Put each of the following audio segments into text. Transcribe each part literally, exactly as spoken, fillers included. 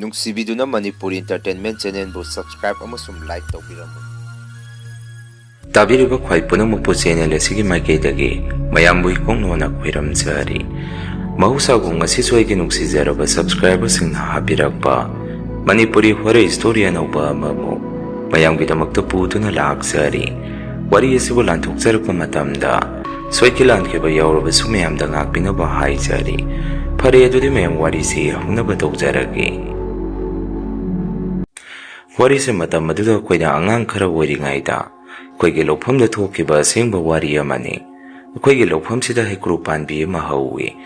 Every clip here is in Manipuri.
ꯅꯨꯡꯁꯤꯕꯤꯗꯨꯅ ꯃꯅꯤꯄꯨꯔꯤ Entertainment Channelꯕꯨ subscribe ꯑꯃꯁꯨꯡ like ꯇꯧꯕꯤꯔꯝꯃꯨ꯫ ꯇꯥꯕꯤꯔꯤꯕ ꯈ꯭ꯋꯥꯏ ꯄꯨꯝꯅꯃꯛꯄꯨ channel ꯑꯁꯤꯒꯤ ꯃꯥꯏꯀꯩꯗꯒꯤ ꯃꯌꯥꯝꯕꯨ ꯏꯀꯣꯛꯅꯣꯅ ꯈꯣꯏꯔꯝꯖꯔꯤ꯫ ꯃꯍꯧꯁꯥꯒꯨꯝ ꯉꯁꯤꯁꯨ ꯑꯩꯒꯤ ꯅꯨꯡꯁꯤꯖꯔꯕ subscriberꯁꯤꯡꯅ ꯍꯥꯞꯄꯤꯔꯛꯄ ꯃꯅꯤꯄꯨꯔꯤ horror story ꯑꯅꯧꯕ ꯑꯃꯕꯨ ꯃꯌꯥꯝꯒꯤꯗꯃꯛꯇ ꯄꯨꯗꯨꯅ ꯂꯥꯛꯆꯔꯤ꯫ ꯋꯥꯔꯤ ꯑꯁꯤꯕꯨ ꯂꯥꯟꯊꯣꯛꯆꯔꯛꯄ ꯃꯇꯝꯗ ꯁꯣꯏꯈꯤ ꯂꯥꯟꯈꯤꯕ ꯌꯥꯎꯔꯕꯁꯨ ꯃꯌꯥꯝꯗ ꯉꯥꯛꯄꯤꯅꯕ ꯍꯥꯏꯖꯔꯤ꯫ ꯐꯔꯦ, ꯑꯗꯨꯗꯤ ꯃꯌꯥꯝ ꯋꯥꯔꯤꯁꯤ ꯍꯧꯅꯕ ꯇꯧꯖꯔꯒꯦ꯫ ꯋꯥꯔꯤꯁꯦ ꯃꯇꯝ ꯑꯗꯨꯗ ꯑꯩꯈꯣꯏꯅ ꯑꯉꯥꯡ ꯈꯔ ꯑꯣꯏꯔꯤꯉꯩꯗ ꯑꯩꯈꯣꯏꯒꯤ ꯂꯧꯐꯝꯗ ꯊꯣꯛꯈꯤꯕ ꯑꯁꯦꯡꯕ ꯋꯥꯔꯤ ꯑꯃꯅꯤ꯫ ꯑꯩꯈꯣꯏꯒꯤ ꯂꯧꯐꯝꯁꯤꯗ ꯍꯩꯀ꯭ꯔꯨ ꯄꯥꯝꯕꯤ ꯑꯃ ꯍꯧꯋꯤ꯫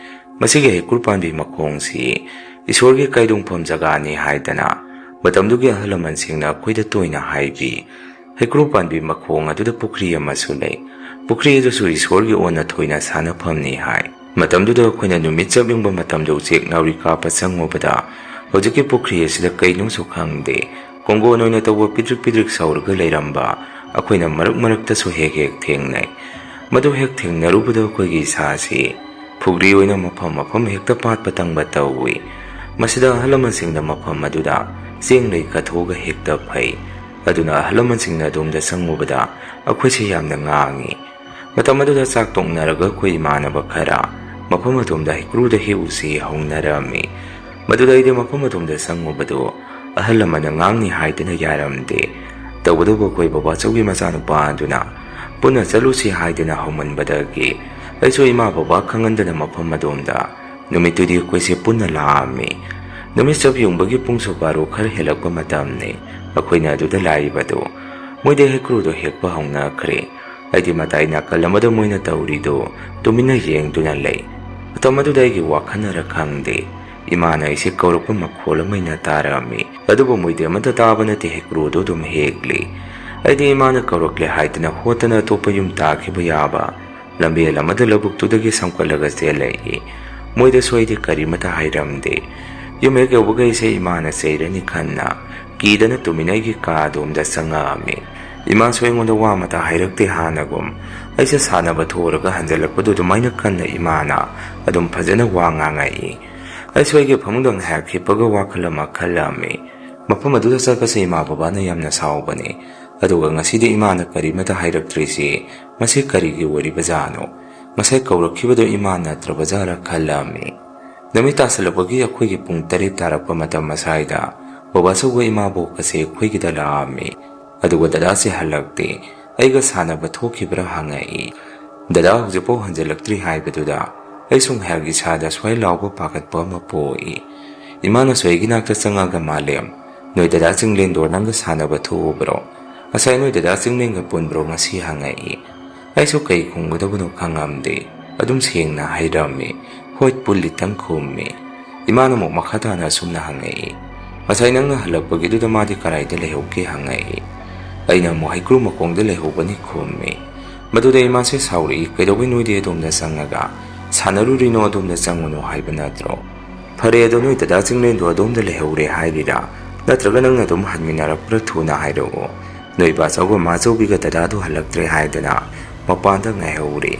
ꯃꯁꯤꯒꯤ ꯍꯩꯀ꯭ꯔꯨ ꯄꯥꯝꯕꯤ ꯃꯈꯣꯡꯁꯤ ꯏꯁꯣꯔꯒꯤ ꯀꯥꯏꯗꯣꯡꯐꯝ ꯖꯒꯥꯅꯤ ꯍꯥꯏꯗꯅ ꯃꯇꯝꯗꯨꯒꯤ ꯑꯍꯜ ꯂꯃꯟꯁꯤꯡꯅ ꯑꯩꯈꯣꯏꯗ ꯇꯣꯏꯅ ꯍꯥꯏꯕꯤ꯫ ꯍꯩꯀ꯭ꯔꯨ ꯄꯥꯝꯕꯤ ꯃꯈꯣꯡ ꯑꯗꯨꯗ ꯄꯨꯈ꯭ꯔꯤ ꯑꯃꯁꯨ ꯂꯩ꯫ ꯄꯨꯈ꯭ꯔꯤ ꯑꯗꯨꯁꯨ ꯏꯁꯣꯔꯒꯤ ꯑꯣꯟꯅ ꯊꯣꯏꯅ ꯁꯥꯟꯅꯐꯝꯅꯤ ꯍꯥꯏ꯫ ꯃꯇꯝꯗꯨꯗ ꯑꯩꯈꯣꯏꯅ ꯅꯨꯃꯤꯠ ꯆꯞ ꯌꯨꯡꯕ ꯃꯇꯝꯗ ꯎꯆꯦꯛ ꯅꯥꯎꯔꯤ ꯀꯥꯞꯄ ꯆꯪꯉꯨꯕꯗ ꯍꯧꯖꯤꯛꯀꯤ ꯄꯨꯈ꯭ꯔꯤ ꯑꯁꯤꯗ ꯀꯩꯅꯣꯁꯨ ꯈꯪꯗꯦ, ꯀꯣꯡꯒꯣꯟ ꯑꯣꯏꯅ ꯇꯧꯕ ꯄꯤꯗ꯭ꯔꯤꯛ ꯄꯤꯗ꯭ꯔꯤꯛ ꯁꯧꯔꯒ ꯂꯩꯔꯝꯕ ꯑꯩꯈꯣꯏꯅ ꯃꯔꯛ ꯃꯔꯛꯇꯁꯨ ꯍꯦꯛ ꯍꯦꯛ ꯊꯦꯡꯅꯩ꯫ ꯃꯗꯨ ꯍꯦꯛ ꯊꯦꯡꯅꯔꯨꯕꯗ ꯑꯩꯈꯣꯏꯒꯤ ꯏꯁꯥꯁꯤ ꯐꯨꯒ꯭ꯔꯤ ꯑꯣꯏꯅ ꯃꯐꯝ ꯃꯐꯝ ꯍꯦꯛꯇ ꯄꯥꯠꯄ ꯇꯪꯕ ꯇꯧꯏ꯫ ꯃꯁꯤꯗ ꯑꯍꯜ ꯂꯃꯟꯁꯤꯡꯅ ꯃꯐꯝ ꯑꯗꯨꯗ ꯆꯦꯡ ꯂꯩ ꯀꯠꯊꯣꯛꯑꯒ ꯍꯦꯛꯇ ꯐꯩ꯫ ꯑꯗꯨꯅ ꯑꯍꯜ ꯂꯃꯟꯁꯤꯡꯅ ꯑꯗꯣꯝꯗ ꯆꯪꯉꯨꯕꯗ ꯑꯩꯈꯣꯏꯁꯦ ꯌꯥꯝꯅ ꯉꯥꯡꯉꯤ꯫ ꯃꯇꯝ ꯑꯗꯨꯗ ꯆꯥꯛ ꯇꯣꯛꯅꯔꯒ ꯑꯩꯈꯣꯏ ꯏꯃꯥꯟꯅꯕ ꯈꯔ ꯃꯐꯝ ꯑꯗꯣꯝꯗ ꯍꯩꯀ꯭ꯔꯨꯗ ꯍꯦꯛꯎꯁꯤ ꯍꯧꯅꯔꯝꯃꯤ꯫ ꯃꯗꯨꯗ ꯑꯩꯗꯤ ꯃꯐꯝ ꯑꯗꯣꯝꯗ ꯆꯪꯉꯨꯕꯗꯨ ꯑꯍꯜ ꯑꯃꯅ ꯉꯥꯡꯅꯤ ꯍꯥꯏꯗꯨꯅ ꯌꯥꯔꯝꯗꯦ꯫ ꯇꯧꯕꯇꯕꯨ ꯑꯩꯈꯣꯏ ꯕꯕꯥꯆꯧꯒꯤ ꯃꯆꯥꯅꯨꯄꯥ ꯑꯗꯨꯅ ꯄꯨꯟꯅ ꯆꯠꯂꯨꯁꯤ ꯍꯥꯏꯗꯨꯅ ꯍꯧꯃꯟꯕꯗꯒꯤ ꯑꯩꯁꯨ ꯏꯃꯥ ꯕꯕꯥ ꯈꯪꯍꯟꯗꯅ ꯃꯐꯝ ꯑꯗꯣꯝꯗ ꯅꯨꯃꯤꯠꯇꯨꯗꯤ ꯑꯩꯈꯣꯏꯁꯦ ꯄꯨꯟꯅ ꯂꯥꯛꯑꯝꯃꯤ꯫ ꯅꯨꯃꯤꯠ ꯆꯞ ꯌꯨꯡꯕꯒꯤ ꯄꯨꯡꯁꯨ ꯕꯥꯔꯣ ꯈꯔ ꯍꯦꯜꯂꯛꯄ ꯃꯇꯝꯅꯤ꯫ ꯑꯩꯈꯣꯏꯅ ꯑꯗꯨꯗ ꯂꯥꯛꯏꯕꯗꯨ ꯃꯣꯏꯗꯤ ꯍꯩꯀ꯭ꯔꯨꯗꯣ ꯍꯦꯛꯄ ꯍꯧꯅꯈ꯭ꯔꯦ꯫ ꯑꯩꯗꯤ ꯃꯇꯥꯏ ꯅꯥꯀꯜ ꯑꯃꯗ ꯃꯣꯏꯅ ꯇꯧꯔꯤꯗꯣ ꯇꯨꯃꯤꯟꯅ ꯌꯦꯡꯗꯨꯅ ꯂꯩ꯫ ꯃꯇꯝ ꯑꯗꯨꯗ ꯑꯩꯒꯤ ꯋꯥꯈꯜꯅꯔ ꯈꯪꯗꯦ, ꯏꯃꯥꯅ ꯑꯩꯁꯦ ꯀꯧꯔꯛꯄ ꯃꯈꯣꯜ ꯑꯃ ꯑꯩꯅ ꯇꯥꯔꯛꯑꯝꯃꯤ꯫ ꯑꯗꯨꯕꯨ ꯃꯣꯏꯗꯤ ꯑꯃꯠꯇ ꯇꯥꯕ ꯅꯠꯇꯦ, ꯍꯩꯀ꯭ꯔꯨꯗꯣ ꯑꯗꯨꯝ ꯍꯦꯛꯂꯤ꯫ ꯑꯩꯗꯤ ꯏꯃꯥꯅ ꯀꯧꯔꯛꯂꯦ ꯍꯥꯏꯗꯅ ꯍꯣꯠꯇꯅ ꯑꯇꯣꯞꯄ ꯌꯨꯝ ꯇꯥꯈꯤꯕ ꯌꯥꯕ ꯂꯝꯕꯦꯜ ꯑꯃꯗ ꯂꯧꯕꯨꯛꯇꯨꯗꯒꯤ ꯁꯝꯀꯠꯂꯒ ꯆꯦꯜꯂꯛꯏ꯫ ꯃꯣꯏꯗꯁꯨ ꯑꯩꯗꯤ ꯀꯔꯤꯃꯇ ꯍꯥꯏꯔꯝꯗꯦ꯫ ꯌꯨꯝ ꯍꯦꯛ ꯌꯧꯕꯒ ꯑꯩꯁꯦ ꯏꯃꯥꯅ ꯆꯩꯔꯅꯤ ꯈꯟꯅ ꯀꯤꯗꯅ ꯇꯨꯃꯤꯟꯅ ꯑꯩꯒꯤ ꯀꯥ ꯑꯗꯣꯝꯗ ꯆꯪꯉꯛꯑꯝꯃꯤ꯫ ꯏꯃꯥꯁꯨ ꯑꯩꯉꯣꯟꯗ ꯋꯥ ꯑꯃꯇ ꯍꯥꯏꯔꯛꯇꯦ ꯍꯥꯟꯅꯒꯨꯝ꯫ ꯑꯩꯁꯦ ꯁꯥꯟꯅꯕ ꯊꯣꯛꯎꯔꯒ ꯍꯟꯖꯜꯂꯛꯄꯗꯨ ꯑꯗꯨꯃꯥꯏꯅ ꯀꯟꯅ ꯏꯃꯥꯅ ꯑꯗꯨꯝ ꯐꯖꯅ ꯋꯥ ꯉꯥꯡꯉꯛꯏ꯫ ꯑꯩꯁꯨ ꯑꯩꯒꯤ ꯐꯃꯨꯡꯗ ꯉꯥꯏꯍꯥꯛ ꯍꯤꯞꯄꯒ ꯋꯥꯈꯜ ꯑꯃ ꯈꯜꯂꯝꯃꯤ꯫ ꯃꯐꯝ ꯑꯗꯨꯗ ꯆꯠꯄꯁꯦ ꯏꯃꯥ ꯕꯕꯥꯅ ꯌꯥꯝꯅ ꯁꯥꯎꯕꯅꯤ꯫ ꯑꯗꯨꯒ ꯉꯁꯤꯗꯤ ꯏꯃꯥꯅ ꯀꯔꯤꯃꯇ ꯍꯥꯏꯔꯛꯇ꯭ꯔꯤꯁꯤ ꯃꯁꯤ ꯀꯔꯤꯒꯤ ꯑꯣꯏꯔꯤꯕꯖꯥꯠꯅꯣ? ꯉꯁꯥꯏ ꯀꯧꯔꯛꯈꯤꯕꯗꯣ ꯏꯃꯥ ꯅꯠꯇ꯭ꯔꯕꯖꯥꯠꯔ ꯈꯜꯂꯝꯃꯤ꯫ ꯅꯨꯃꯤꯠ ꯇꯥꯁꯜꯂꯛꯄꯒꯤ ꯑꯩꯈꯣꯏꯒꯤ ꯄꯨꯡ ꯇꯔꯦꯠ ꯇꯥꯔꯛꯄ ꯃꯇꯝ ꯑꯁ꯭ꯋꯥꯏꯗ ꯕꯕꯥꯆꯧꯒ ꯏꯃꯥꯕꯣꯛꯀꯁꯦ ꯑꯩꯈꯣꯏꯒꯤꯗ ꯂꯥꯛꯑꯝꯃꯤ꯫ ꯑꯗꯨꯒ ꯗꯗꯥꯁꯦ ꯍꯜꯂꯛꯇꯦ꯫ ꯑꯩꯒ ꯁꯥꯟꯅꯕ ꯊꯣꯛꯈꯤꯕ꯭ꯔꯥ ꯍꯪꯉꯛꯏ꯫ ꯗꯗꯥ ꯍꯧꯖꯤꯛꯐꯥꯎ ꯍꯟꯖꯤꯜꯂꯛꯇ꯭ꯔꯤ ꯍꯥꯏꯕꯗꯨꯗ ꯑꯩꯁꯨ ꯉꯥꯏꯍꯥꯛ ꯏꯁꯥꯗ ꯁ꯭ꯋꯥꯏ ꯂꯥꯎꯕ ꯄꯥꯈꯠꯄ ꯑꯃ ꯄꯣꯛꯏ꯫ ꯏꯃꯥꯅꯁꯨ ꯑꯩꯒꯤ ꯅꯥꯛꯇ ꯆꯪꯉꯒ, "ꯃꯥꯂꯦꯝ, ꯅꯣꯏ ꯗꯗꯥ ꯆꯤꯡꯂꯦꯟꯗꯣ ꯅꯪꯒ ꯁꯥꯟꯅꯕ ꯊꯣꯛꯎꯕ꯭ꯔꯣ? ꯉꯁꯥꯏ ꯅꯣꯏ ꯗꯗꯥ ꯆꯤꯡꯂꯦꯟꯒ ꯄꯨꯟꯕ꯭ꯔꯣ ꯉꯁꯤ?" ꯍꯪꯉꯛꯏ꯫ ꯑꯩꯁꯨ ꯀꯩ ꯈꯨꯝꯒꯗꯕꯅꯣ ꯈꯪꯉꯝꯗꯦ꯫ ꯑꯗꯨꯝ ꯁꯦꯡꯅ ꯍꯥꯏꯔꯝꯃꯤ, "ꯍꯣꯏ, ꯄꯨꯜꯂꯤꯇꯪ" ꯈꯨꯝꯃꯤ꯫ ꯏꯃꯥꯅ ꯑꯃꯨꯛ ꯃꯈꯥ ꯇꯥꯅ ꯑꯁꯨꯝꯅ ꯍꯪꯉꯛꯏ, "ꯉꯁꯥꯏ ꯅꯪꯅ ꯍꯜꯂꯛꯄꯒꯤꯗꯨꯗ ꯃꯥꯗꯤ ꯀꯔꯥꯏꯗ ꯂꯩꯍꯧꯒꯦ?" ꯍꯪꯉꯛꯏ꯫ ꯑꯩꯅ ꯑꯃꯨꯛ, "ꯍꯩꯀ꯭ꯔꯨ ꯃꯈꯣꯡꯗ ꯂꯩꯍꯧꯕꯅꯤ" ꯈꯨꯝꯃꯤ꯫ ꯃꯗꯨꯗ ꯏꯃꯥꯁꯦ ꯁꯥꯎꯔꯛꯏ, "ꯀꯩꯗꯧꯕꯩ ꯅꯣꯏꯗꯤ ꯑꯗꯣꯝꯗ ꯆꯪꯉꯒ ꯁꯥꯟꯅꯔꯨꯔꯤꯅꯣ? ꯑꯗꯣꯝꯗ ꯆꯪꯉꯨꯅꯨ ꯍꯥꯏꯕ ꯅꯠꯇ꯭ꯔꯣ? ꯐꯔꯦ, ꯑꯗꯣ ꯅꯣꯏ ꯗꯗꯥ ꯆꯤꯡꯂꯦꯟꯗꯣ ꯑꯗꯣꯝꯗ ꯂꯩꯍꯧꯔꯦ ꯍꯥꯏꯔꯤꯔꯥ? ꯅꯠꯇ꯭ꯔꯒ ꯅꯪꯅ ꯑꯗꯨꯝ ꯍꯟꯃꯤꯟꯅꯔꯛꯄ꯭ꯔꯥ? ꯊꯨꯅ ꯍꯥꯏꯔꯛꯑꯣ꯫ ꯅꯣꯏ ꯕꯥꯆꯧꯒ ꯃꯥꯆꯧꯕꯤꯒ ꯗꯗꯥꯗꯣ ꯍꯜꯂꯛꯇ꯭ꯔꯦ ꯍꯥꯏꯗꯅ ꯃꯄꯥꯟꯗ ꯉꯥꯏꯍꯧꯔꯦ꯫"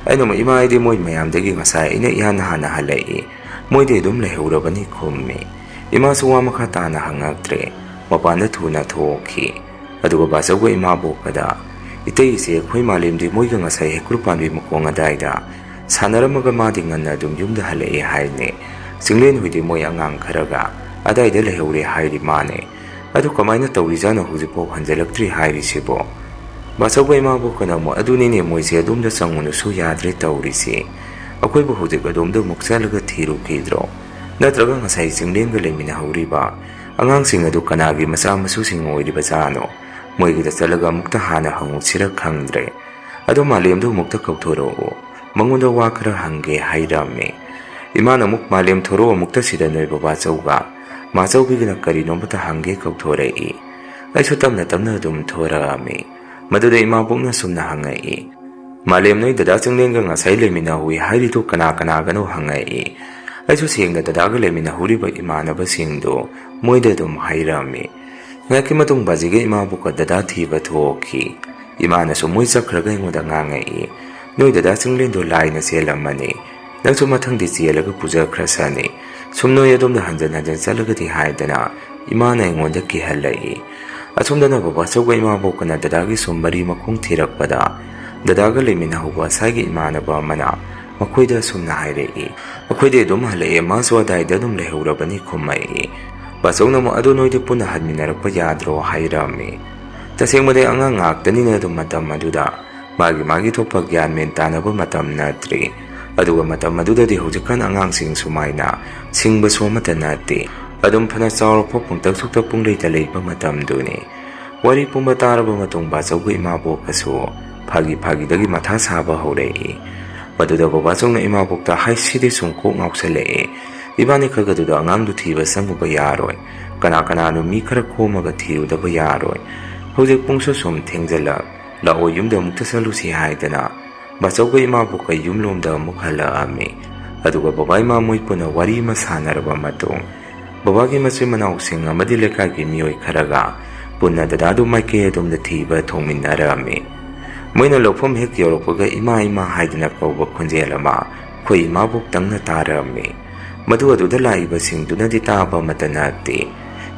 ꯑꯩꯅ ꯑꯃꯨꯛ, "ꯏꯃꯥ, ꯑꯩꯗꯤ ꯃꯣꯏ ꯃꯌꯥꯝꯗꯒꯤ ꯉꯁꯥꯏ ꯑꯩꯅ ꯏꯍꯥꯟ ꯍꯥꯟꯅ ꯍꯜꯂꯛꯏ꯫ ꯃꯣꯏꯗꯤ ꯑꯗꯨꯝ ꯂꯩꯍꯧꯔꯕꯅꯤ" ꯈꯨꯝꯃꯤ꯫ ꯏꯃꯥꯁꯨ ꯋꯥ ꯃꯈꯥ ꯇꯥꯅ ꯍꯪꯉꯛꯇ꯭ꯔꯦ꯫ ꯃꯄꯥꯟꯗ ꯊꯨꯅ ꯊꯣꯛꯈꯤ꯫ ꯑꯗꯨꯒ ꯕꯥꯆꯧꯒ ꯏꯃꯥꯕꯣꯛꯀꯗ, "ꯏꯇꯩ, ꯏꯆꯦ, ꯑꯩꯈꯣꯏ ꯃꯥꯂꯦꯝꯗꯤ ꯃꯣꯏꯒ ꯉꯁꯥꯏ ꯍꯩꯀ꯭ꯔꯨ ꯄꯥꯝꯕꯤ ꯃꯈꯣꯡ ꯑꯗꯥꯏꯗ ꯁꯥꯟꯅꯔꯝꯃꯒ ꯃꯥꯗꯤ ꯉꯟꯅ ꯑꯗꯨꯝ ꯌꯨꯝꯗ ꯍꯜꯂꯛꯑꯦ ꯍꯥꯏꯅꯦ꯫ ꯆꯤꯡꯂꯦꯟ ꯍꯣꯏꯗꯤ ꯃꯣꯏ ꯑꯉꯥꯡ ꯈꯔꯒ ꯑꯗꯥꯏꯗ ꯂꯩꯍꯧꯔꯦ ꯍꯥꯏꯔꯤ ꯃꯥꯅꯦ꯫ ꯑꯗꯨ ꯀꯃꯥꯏꯅ ꯇꯧꯔꯤꯖꯥꯠꯅꯣ ꯍꯧꯖꯤꯛꯐꯥꯎ ꯍꯟꯖꯤꯜꯂꯛꯇ꯭ꯔꯤ ꯍꯥꯏꯔꯤꯁꯤꯕꯣ?" ꯕꯥꯆꯧꯒ ꯏꯃꯥꯕꯣꯛꯀꯅ ꯑꯃꯨꯛ, "ꯑꯗꯨꯅꯤꯅꯦ, ꯃꯣꯏꯁꯦ ꯑꯗꯣꯝꯗ ꯆꯪꯉꯨꯅꯁꯨ ꯌꯥꯗ꯭ꯔꯦ ꯇꯧꯔꯤꯁꯤ꯫ ꯑꯩꯈꯣꯏꯕꯨ ꯍꯧꯖꯤꯛ ꯑꯗꯣꯝꯗ ꯑꯃꯨꯛ ꯆꯠꯂꯒ ꯊꯤꯔꯨꯈꯤꯗ꯭ꯔꯣ? ꯅꯠꯇ꯭ꯔꯒ ꯉꯁꯥꯏ ꯆꯤꯡꯂꯦꯟꯒ ꯂꯩꯃꯤꯟꯅꯍꯧꯔꯤꯕ ꯑꯉꯥꯡꯁꯤꯡ ꯑꯗꯨ ꯀꯅꯥꯒꯤ ꯃꯆꯥ ꯃꯁꯨꯁꯤꯡ ꯑꯣꯏꯔꯤꯕꯖꯥꯠꯅꯣ? ꯃꯣꯏꯒꯤꯗ ꯆꯠꯂꯒ ꯑꯃꯨꯛꯇ ꯍꯥꯟꯅ ꯍꯪꯉꯨꯁꯤꯔ ꯈꯪꯗ꯭ꯔꯦ꯫ ꯑꯗꯣ ꯃꯥꯂꯦꯝꯗꯣ ꯑꯃꯨꯛꯇ ꯀꯧꯊꯣꯔꯛꯎ, ꯃꯉꯣꯟꯗ ꯋꯥ ꯈꯔ ꯍꯪꯒꯦ" ꯍꯥꯏꯔꯝꯃꯤ꯫ ꯏꯃꯥꯅ ꯑꯃꯨꯛ, "ꯃꯥꯂꯦꯝ, ꯊꯣꯔꯛꯑꯣ ꯑꯃꯨꯛꯇ ꯁꯤꯗ ꯅꯣꯏ ꯕꯕꯥꯆꯧꯒ ꯃꯥꯆꯧꯕꯤꯒꯅ ꯀꯔꯤꯅꯣꯝꯇ ꯍꯪꯒꯦ" ꯀꯧꯊꯣꯔꯛꯏ꯫ ꯑꯩꯁꯨ ꯇꯞꯅ ꯇꯞꯅ ꯑꯗꯨꯝ ꯊꯣꯔꯛꯑꯝꯃꯤ꯫ ꯃꯗꯨꯗ ꯏꯃꯥꯕꯣꯛꯅ ꯁꯨꯝꯅ ꯍꯪꯉꯛꯏ, "ꯃꯥꯂꯦꯝ, ꯅꯣꯏ ꯗꯗꯥ ꯆꯤꯡꯂꯦꯟꯒ ꯉꯁꯥꯏ ꯂꯩꯃꯤꯟꯅꯍꯧꯏ ꯍꯥꯏꯔꯤꯗꯨ ꯀꯅꯥ ꯀꯅꯥꯒꯅꯣ?" ꯍꯪꯉꯛꯏ꯫ ꯑꯩꯁꯨ ꯁꯦꯡꯅ ꯗꯗꯥꯒ ꯂꯩꯃꯤꯟꯅꯍꯧꯔꯤꯕ ꯏꯃꯥꯟꯅꯕꯁꯤꯡꯗꯨ ꯃꯣꯏꯗ ꯑꯗꯨꯝ ꯍꯥꯏꯔꯝꯃꯤ꯫ ꯉꯥꯏꯍꯥꯛꯀꯤ ꯃꯇꯨꯡ ꯕꯥꯖꯤꯒ ꯏꯃꯥꯕꯣꯛꯀ ꯗꯗꯥ ꯊꯤꯕ ꯊꯣꯛꯈꯤ꯫ ꯏꯃꯥꯅꯁꯨ ꯃꯣꯏ ꯆꯠꯈ꯭ꯔꯒ ꯑꯩꯉꯣꯟꯗ ꯉꯥꯡꯉꯛꯏ, "ꯅꯣꯏ ꯗꯗꯥ ꯆꯤꯡꯂꯦꯟꯗꯣ ꯂꯥꯏꯅ ꯆꯦꯜꯂꯝꯃꯅꯤ꯫ "ꯅꯪꯁꯨ ꯃꯊꯪꯗꯤ ꯆꯦꯜꯂꯒ ꯄꯨꯖꯈ꯭ꯔꯁꯅꯤ꯫ ꯁꯨꯝ ꯅꯣꯏ ꯑꯗꯣꯝꯗ ꯍꯟꯖꯟ ꯍꯟꯖꯟ ꯆꯠꯂꯒꯗꯤ" ꯍꯥꯏꯗꯅ ꯏꯃꯥꯅ ꯑꯩꯉꯣꯟꯗ ꯀꯤꯍꯜꯂꯛꯏ꯫ ꯑꯁꯣꯝꯗꯅ ꯕꯕꯥꯆꯧꯒ ꯏꯃꯥꯕꯣꯛꯀꯅ ꯗꯗꯥꯒꯤ ꯁꯨꯝ ꯃꯔꯤ ꯃꯈꯣꯡ ꯊꯤꯔꯛꯄꯗ, ꯗꯗꯥꯒ ꯂꯩꯃꯤꯟꯅꯍꯧꯕ ꯑꯁꯥꯏꯒꯤ ꯏꯃꯥꯟꯅꯕ ꯑꯃꯅ ꯃꯈꯣꯏꯗ ꯑꯁꯨꯝꯅ ꯍꯥꯏꯔꯛꯏ, "ꯑꯩꯈꯣꯏꯗꯤ ꯑꯗꯨꯝ ꯍꯜꯂꯛꯑꯦ, ꯃꯥꯁꯨ ꯑꯗꯥꯏꯗ ꯑꯗꯨꯝ ꯂꯩꯍꯧꯔꯕꯅꯤ" ꯈꯨꯝꯃꯛꯏ꯫ ꯕꯥꯆꯧꯅ ꯑꯃꯨꯛ, "ꯑꯗꯨ ꯅꯣꯏꯗꯤ ꯄꯨꯟꯅ ꯍꯟꯃꯤꯟꯅꯔꯛꯄ ꯌꯥꯗ꯭ꯔꯣ?" ꯍꯥꯏꯔꯝꯃꯤ꯫ ꯇꯁꯦꯡꯕꯗꯤ ꯑꯉꯥꯡ ꯉꯥꯛꯇꯅꯤꯅ ꯑꯗꯨꯝ ꯃꯇꯝ ꯑꯗꯨꯗ ꯃꯥꯒꯤ ꯃꯥꯒꯤ ꯊꯣꯛꯄ ꯒ꯭ꯌꯥꯟ ꯃꯦꯟ ꯇꯥꯅꯕ ꯃꯇꯝ ꯅꯠꯇ꯭ꯔꯤ꯫ ꯑꯗꯨꯒ ꯃꯇꯝ ꯑꯗꯨꯗꯗꯤ ꯍꯧꯖꯤꯛꯀꯥꯟ ꯑꯉꯥꯡꯁꯤꯡ ꯁꯨꯃꯥꯏꯅ ꯁꯤꯡꯕꯁꯨ ꯑꯃꯠꯇ ꯅꯠꯇꯦ꯫ ꯑꯗꯨꯝ ꯐꯅ ꯆꯥꯎꯔꯐꯥꯎ ꯄꯪꯇꯛ ꯁꯨꯛꯇ ꯄꯨꯡꯂꯩꯇ ꯂꯩꯕ ꯃꯇꯝꯗꯨꯅꯤ꯫ ꯋꯥꯔꯤ ꯄꯨꯝꯕ ꯇꯥꯔꯕ ꯃꯇꯨꯡ ꯕꯥꯆꯧꯒ ꯏꯃꯥꯕꯣꯛꯀꯁꯨ ꯐꯥꯒꯤ ꯐꯥꯒꯤꯗꯒꯤ ꯃꯊꯥ ꯁꯥꯕ ꯍꯧꯔꯛꯏ꯫ ꯃꯗꯨꯗ ꯕꯕꯥꯆꯧꯅ ꯏꯃꯥꯕꯣꯛꯇ, "ꯍꯥꯏ, ꯁꯤꯗꯤ ꯁꯨꯝ ꯀꯣꯛ ꯉꯥꯎꯁꯜꯂꯛꯑꯦ꯫ ꯏꯕꯥꯅꯤ ꯈꯛ ꯑꯗꯨꯗ ꯑꯉꯥꯡꯗꯨ ꯊꯤꯕ ꯆꯪꯉꯨꯕ ꯌꯥꯔꯣꯏ꯫ ꯀꯅꯥ ꯀꯅꯥꯅꯣ ꯃꯤ ꯈꯔ ꯈꯣꯝꯃꯒ ꯊꯤꯔꯨꯗꯕ ꯌꯥꯔꯣꯏ꯫ ꯍꯧꯖꯤꯛ ꯄꯨꯡꯁꯨ ꯁꯨꯝ ꯊꯦꯡꯖꯜꯂꯛ, ꯂꯥꯛꯑꯣ, ꯌꯨꯝꯗ ꯑꯃꯨꯛꯇ ꯆꯠꯂꯨꯁꯤ" ꯍꯥꯏꯗꯅ ꯕꯥꯆꯧꯒ ꯏꯃꯥꯕꯣꯛꯀ ꯌꯨꯝꯂꯣꯝꯗ ꯑꯃꯨꯛ ꯍꯜꯂꯛꯑꯝꯃꯤ꯫ ꯑꯗꯨꯒ ꯕꯕꯥ ꯏꯃꯥ ꯃꯣꯏ ꯄꯨꯟꯅ ꯋꯥꯔꯤ ꯑꯃ ꯁꯥꯟꯅꯔꯕ ꯃꯇꯨꯡ, ꯕꯕꯥꯒꯤ ꯃꯆꯤꯟ ꯃꯅꯥꯎꯁꯤꯡ ꯑꯃꯗꯤ ꯂꯩꯀꯥꯏꯒꯤ ꯃꯤꯑꯣꯏ ꯈꯔꯒ ꯄꯨꯟꯅ ꯗꯗꯥꯗꯨ ꯃꯥꯏꯀꯩ ꯑꯗꯣꯝꯗ ꯊꯤꯕ ꯊꯣꯡꯃꯤꯟꯅꯔꯝꯃꯤ꯫ ꯃꯣꯏꯅ ꯂꯧꯐꯝ ꯍꯦꯛ ꯌꯧꯔꯛꯄꯒ "ꯏꯃꯥ, ꯏꯃꯥ" ꯍꯥꯏꯗꯅ ꯀꯧꯕ ꯈꯣꯟꯖꯦꯜ ꯑꯃ ꯑꯩꯈꯣꯏ ꯏꯃꯥꯕꯣꯛꯇꯪꯅ ꯇꯥꯔꯝꯃꯤ꯫ ꯃꯗꯨ ꯑꯗꯨꯗ ꯂꯥꯛꯏꯕꯁꯤꯡꯗꯨꯅꯗꯤ ꯇꯥꯕ ꯑꯃꯠꯇ ꯅꯠꯇꯦ꯫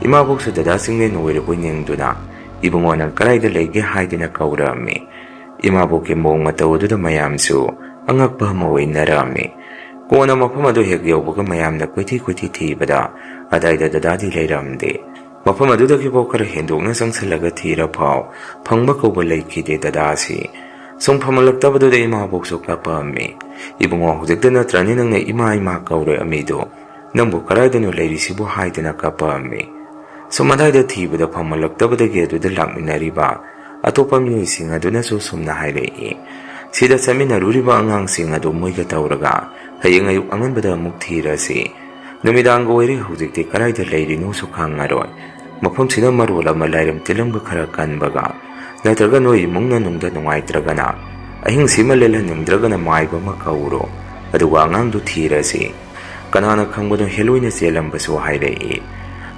ꯏꯃꯥꯕꯣꯛꯁꯨ ꯗꯗꯥ ꯆꯤꯡꯂꯦꯟ ꯑꯣꯏꯔꯕꯣꯏ ꯅꯤꯡꯗꯨꯅ, "ꯏꯕꯨꯡꯉꯣ, ꯅꯪ ꯀꯗꯥꯏꯗ ꯂꯩꯒꯦ?" ꯍꯥꯏꯗꯨꯅ ꯀꯧꯔꯛꯑꯝꯃꯤ꯫ ꯏꯃꯥꯕꯣꯛꯀꯤ ꯃꯑꯣꯡ ꯃꯇꯧ ꯑꯗꯨꯗ ꯃꯌꯥꯝꯁꯨ ꯑꯉꯛꯄ ꯑꯃ ꯑꯣꯏꯅꯔꯝꯃꯤ꯫ ꯀꯣꯟꯅ ꯃꯐꯝ ꯑꯗꯨ ꯍꯦꯛ ꯌꯧꯕꯒ ꯃꯌꯥꯝꯅ ꯀꯣꯏꯊꯤ ꯀꯣꯏꯊꯤ ꯊꯤꯕꯗ ꯑꯗꯥꯏꯗ ꯗꯗꯥꯗꯤ ꯂꯩꯔꯝꯗꯦ꯫ ꯃꯐꯝ ꯑꯗꯨꯗꯒꯤꯐꯥꯎ ꯈꯔ ꯍꯦꯟꯗꯣꯛꯅ ꯆꯪꯁꯤꯜꯂꯒ ꯊꯤꯔꯐꯥꯎ ꯐꯪꯕ ꯀꯧꯕ ꯂꯩꯈꯤꯗꯦ ꯗꯗꯥꯁꯤ꯫ ꯁꯨꯝ ꯐꯝꯍꯜꯂꯛꯇꯕꯗꯨꯗ ꯏꯃꯥꯕꯣꯛꯁꯨ ꯀꯞꯄꯛꯑꯝꯃꯤ꯫ "ꯏꯕꯨꯡꯉꯣ, ꯍꯧꯖꯤꯛꯇ ꯅꯠꯇ꯭ꯔꯅꯤ ꯅꯪꯅ ꯏꯃꯥ ꯏꯃꯥ ꯀꯧꯔꯛꯑꯝꯃꯤꯗꯣ? ꯅꯪꯕꯨ ꯀꯗꯥꯏꯗꯅꯣ ꯂꯩꯔꯤꯁꯤꯕꯨ?" ꯍꯥꯏꯗꯅ ꯀꯞꯄꯛꯑꯝꯃꯤ꯫ ꯁꯨꯝ ꯑꯗꯥꯏꯗ ꯊꯤꯕꯗ ꯐꯪꯍꯜꯂꯛꯇꯕꯗꯒꯤ ꯑꯗꯨꯗ ꯂꯥꯛꯃꯤꯟꯅꯔꯤꯕ ꯑꯇꯣꯞꯄ ꯃꯤꯑꯣꯏꯁꯤꯡ ꯑꯗꯨꯅꯁꯨ ꯁꯨꯝꯅ ꯍꯥꯏꯔꯛꯏ, "ꯁꯤꯗ ꯆꯠꯃꯤꯟꯅꯔꯨꯔꯤꯕ ꯑꯉꯥꯡꯁꯤꯡ ꯑꯗꯨ ꯃꯣꯏꯒ ꯇꯧꯔꯒ ꯍꯌꯦꯡ ꯑꯌꯨꯛ ꯑꯉꯟꯕꯗ ꯑꯃꯨꯛ ꯊꯤꯔꯁꯤ꯫ ꯅꯨꯃꯤꯗꯥꯡꯒ ꯑꯣꯏꯔꯦ, ꯍꯧꯖꯤꯛꯇꯤ ꯀꯗꯥꯏꯗ ꯂꯩꯔꯤꯅꯣꯁꯨ ꯈꯪꯉꯔꯣꯏ꯫ ꯃꯐꯝꯁꯤꯅ ꯃꯔꯣꯜ ꯑꯃ ꯂꯥꯏꯔꯝ ꯇꯤꯜꯂꯝꯒ ꯈꯔ ꯀꯟꯕꯒ, ꯅꯠꯇ꯭ꯔꯒ ꯅꯣꯏ ꯏꯃꯨꯡꯅ ꯅꯨꯡꯗ ꯅꯨꯡꯉꯥꯏꯇ꯭ꯔꯒꯅ ꯑꯍꯤꯡꯁꯤꯃ ꯂꯦꯜꯍꯟꯅꯤꯡꯗ꯭ꯔꯒꯅ ꯃꯥꯏꯕ ꯑꯃ ꯀꯧꯔꯣ, ꯑꯗꯨꯒ ꯑꯉꯥꯡꯗꯨ ꯊꯤꯔꯁꯤ꯫ ꯀꯅꯥꯅ ꯈꯪꯕꯅꯣ, ꯍꯦꯂꯣꯏꯅ ꯆꯦꯜꯂꯝꯕꯁꯨ" ꯍꯥꯏꯔꯛꯏ꯫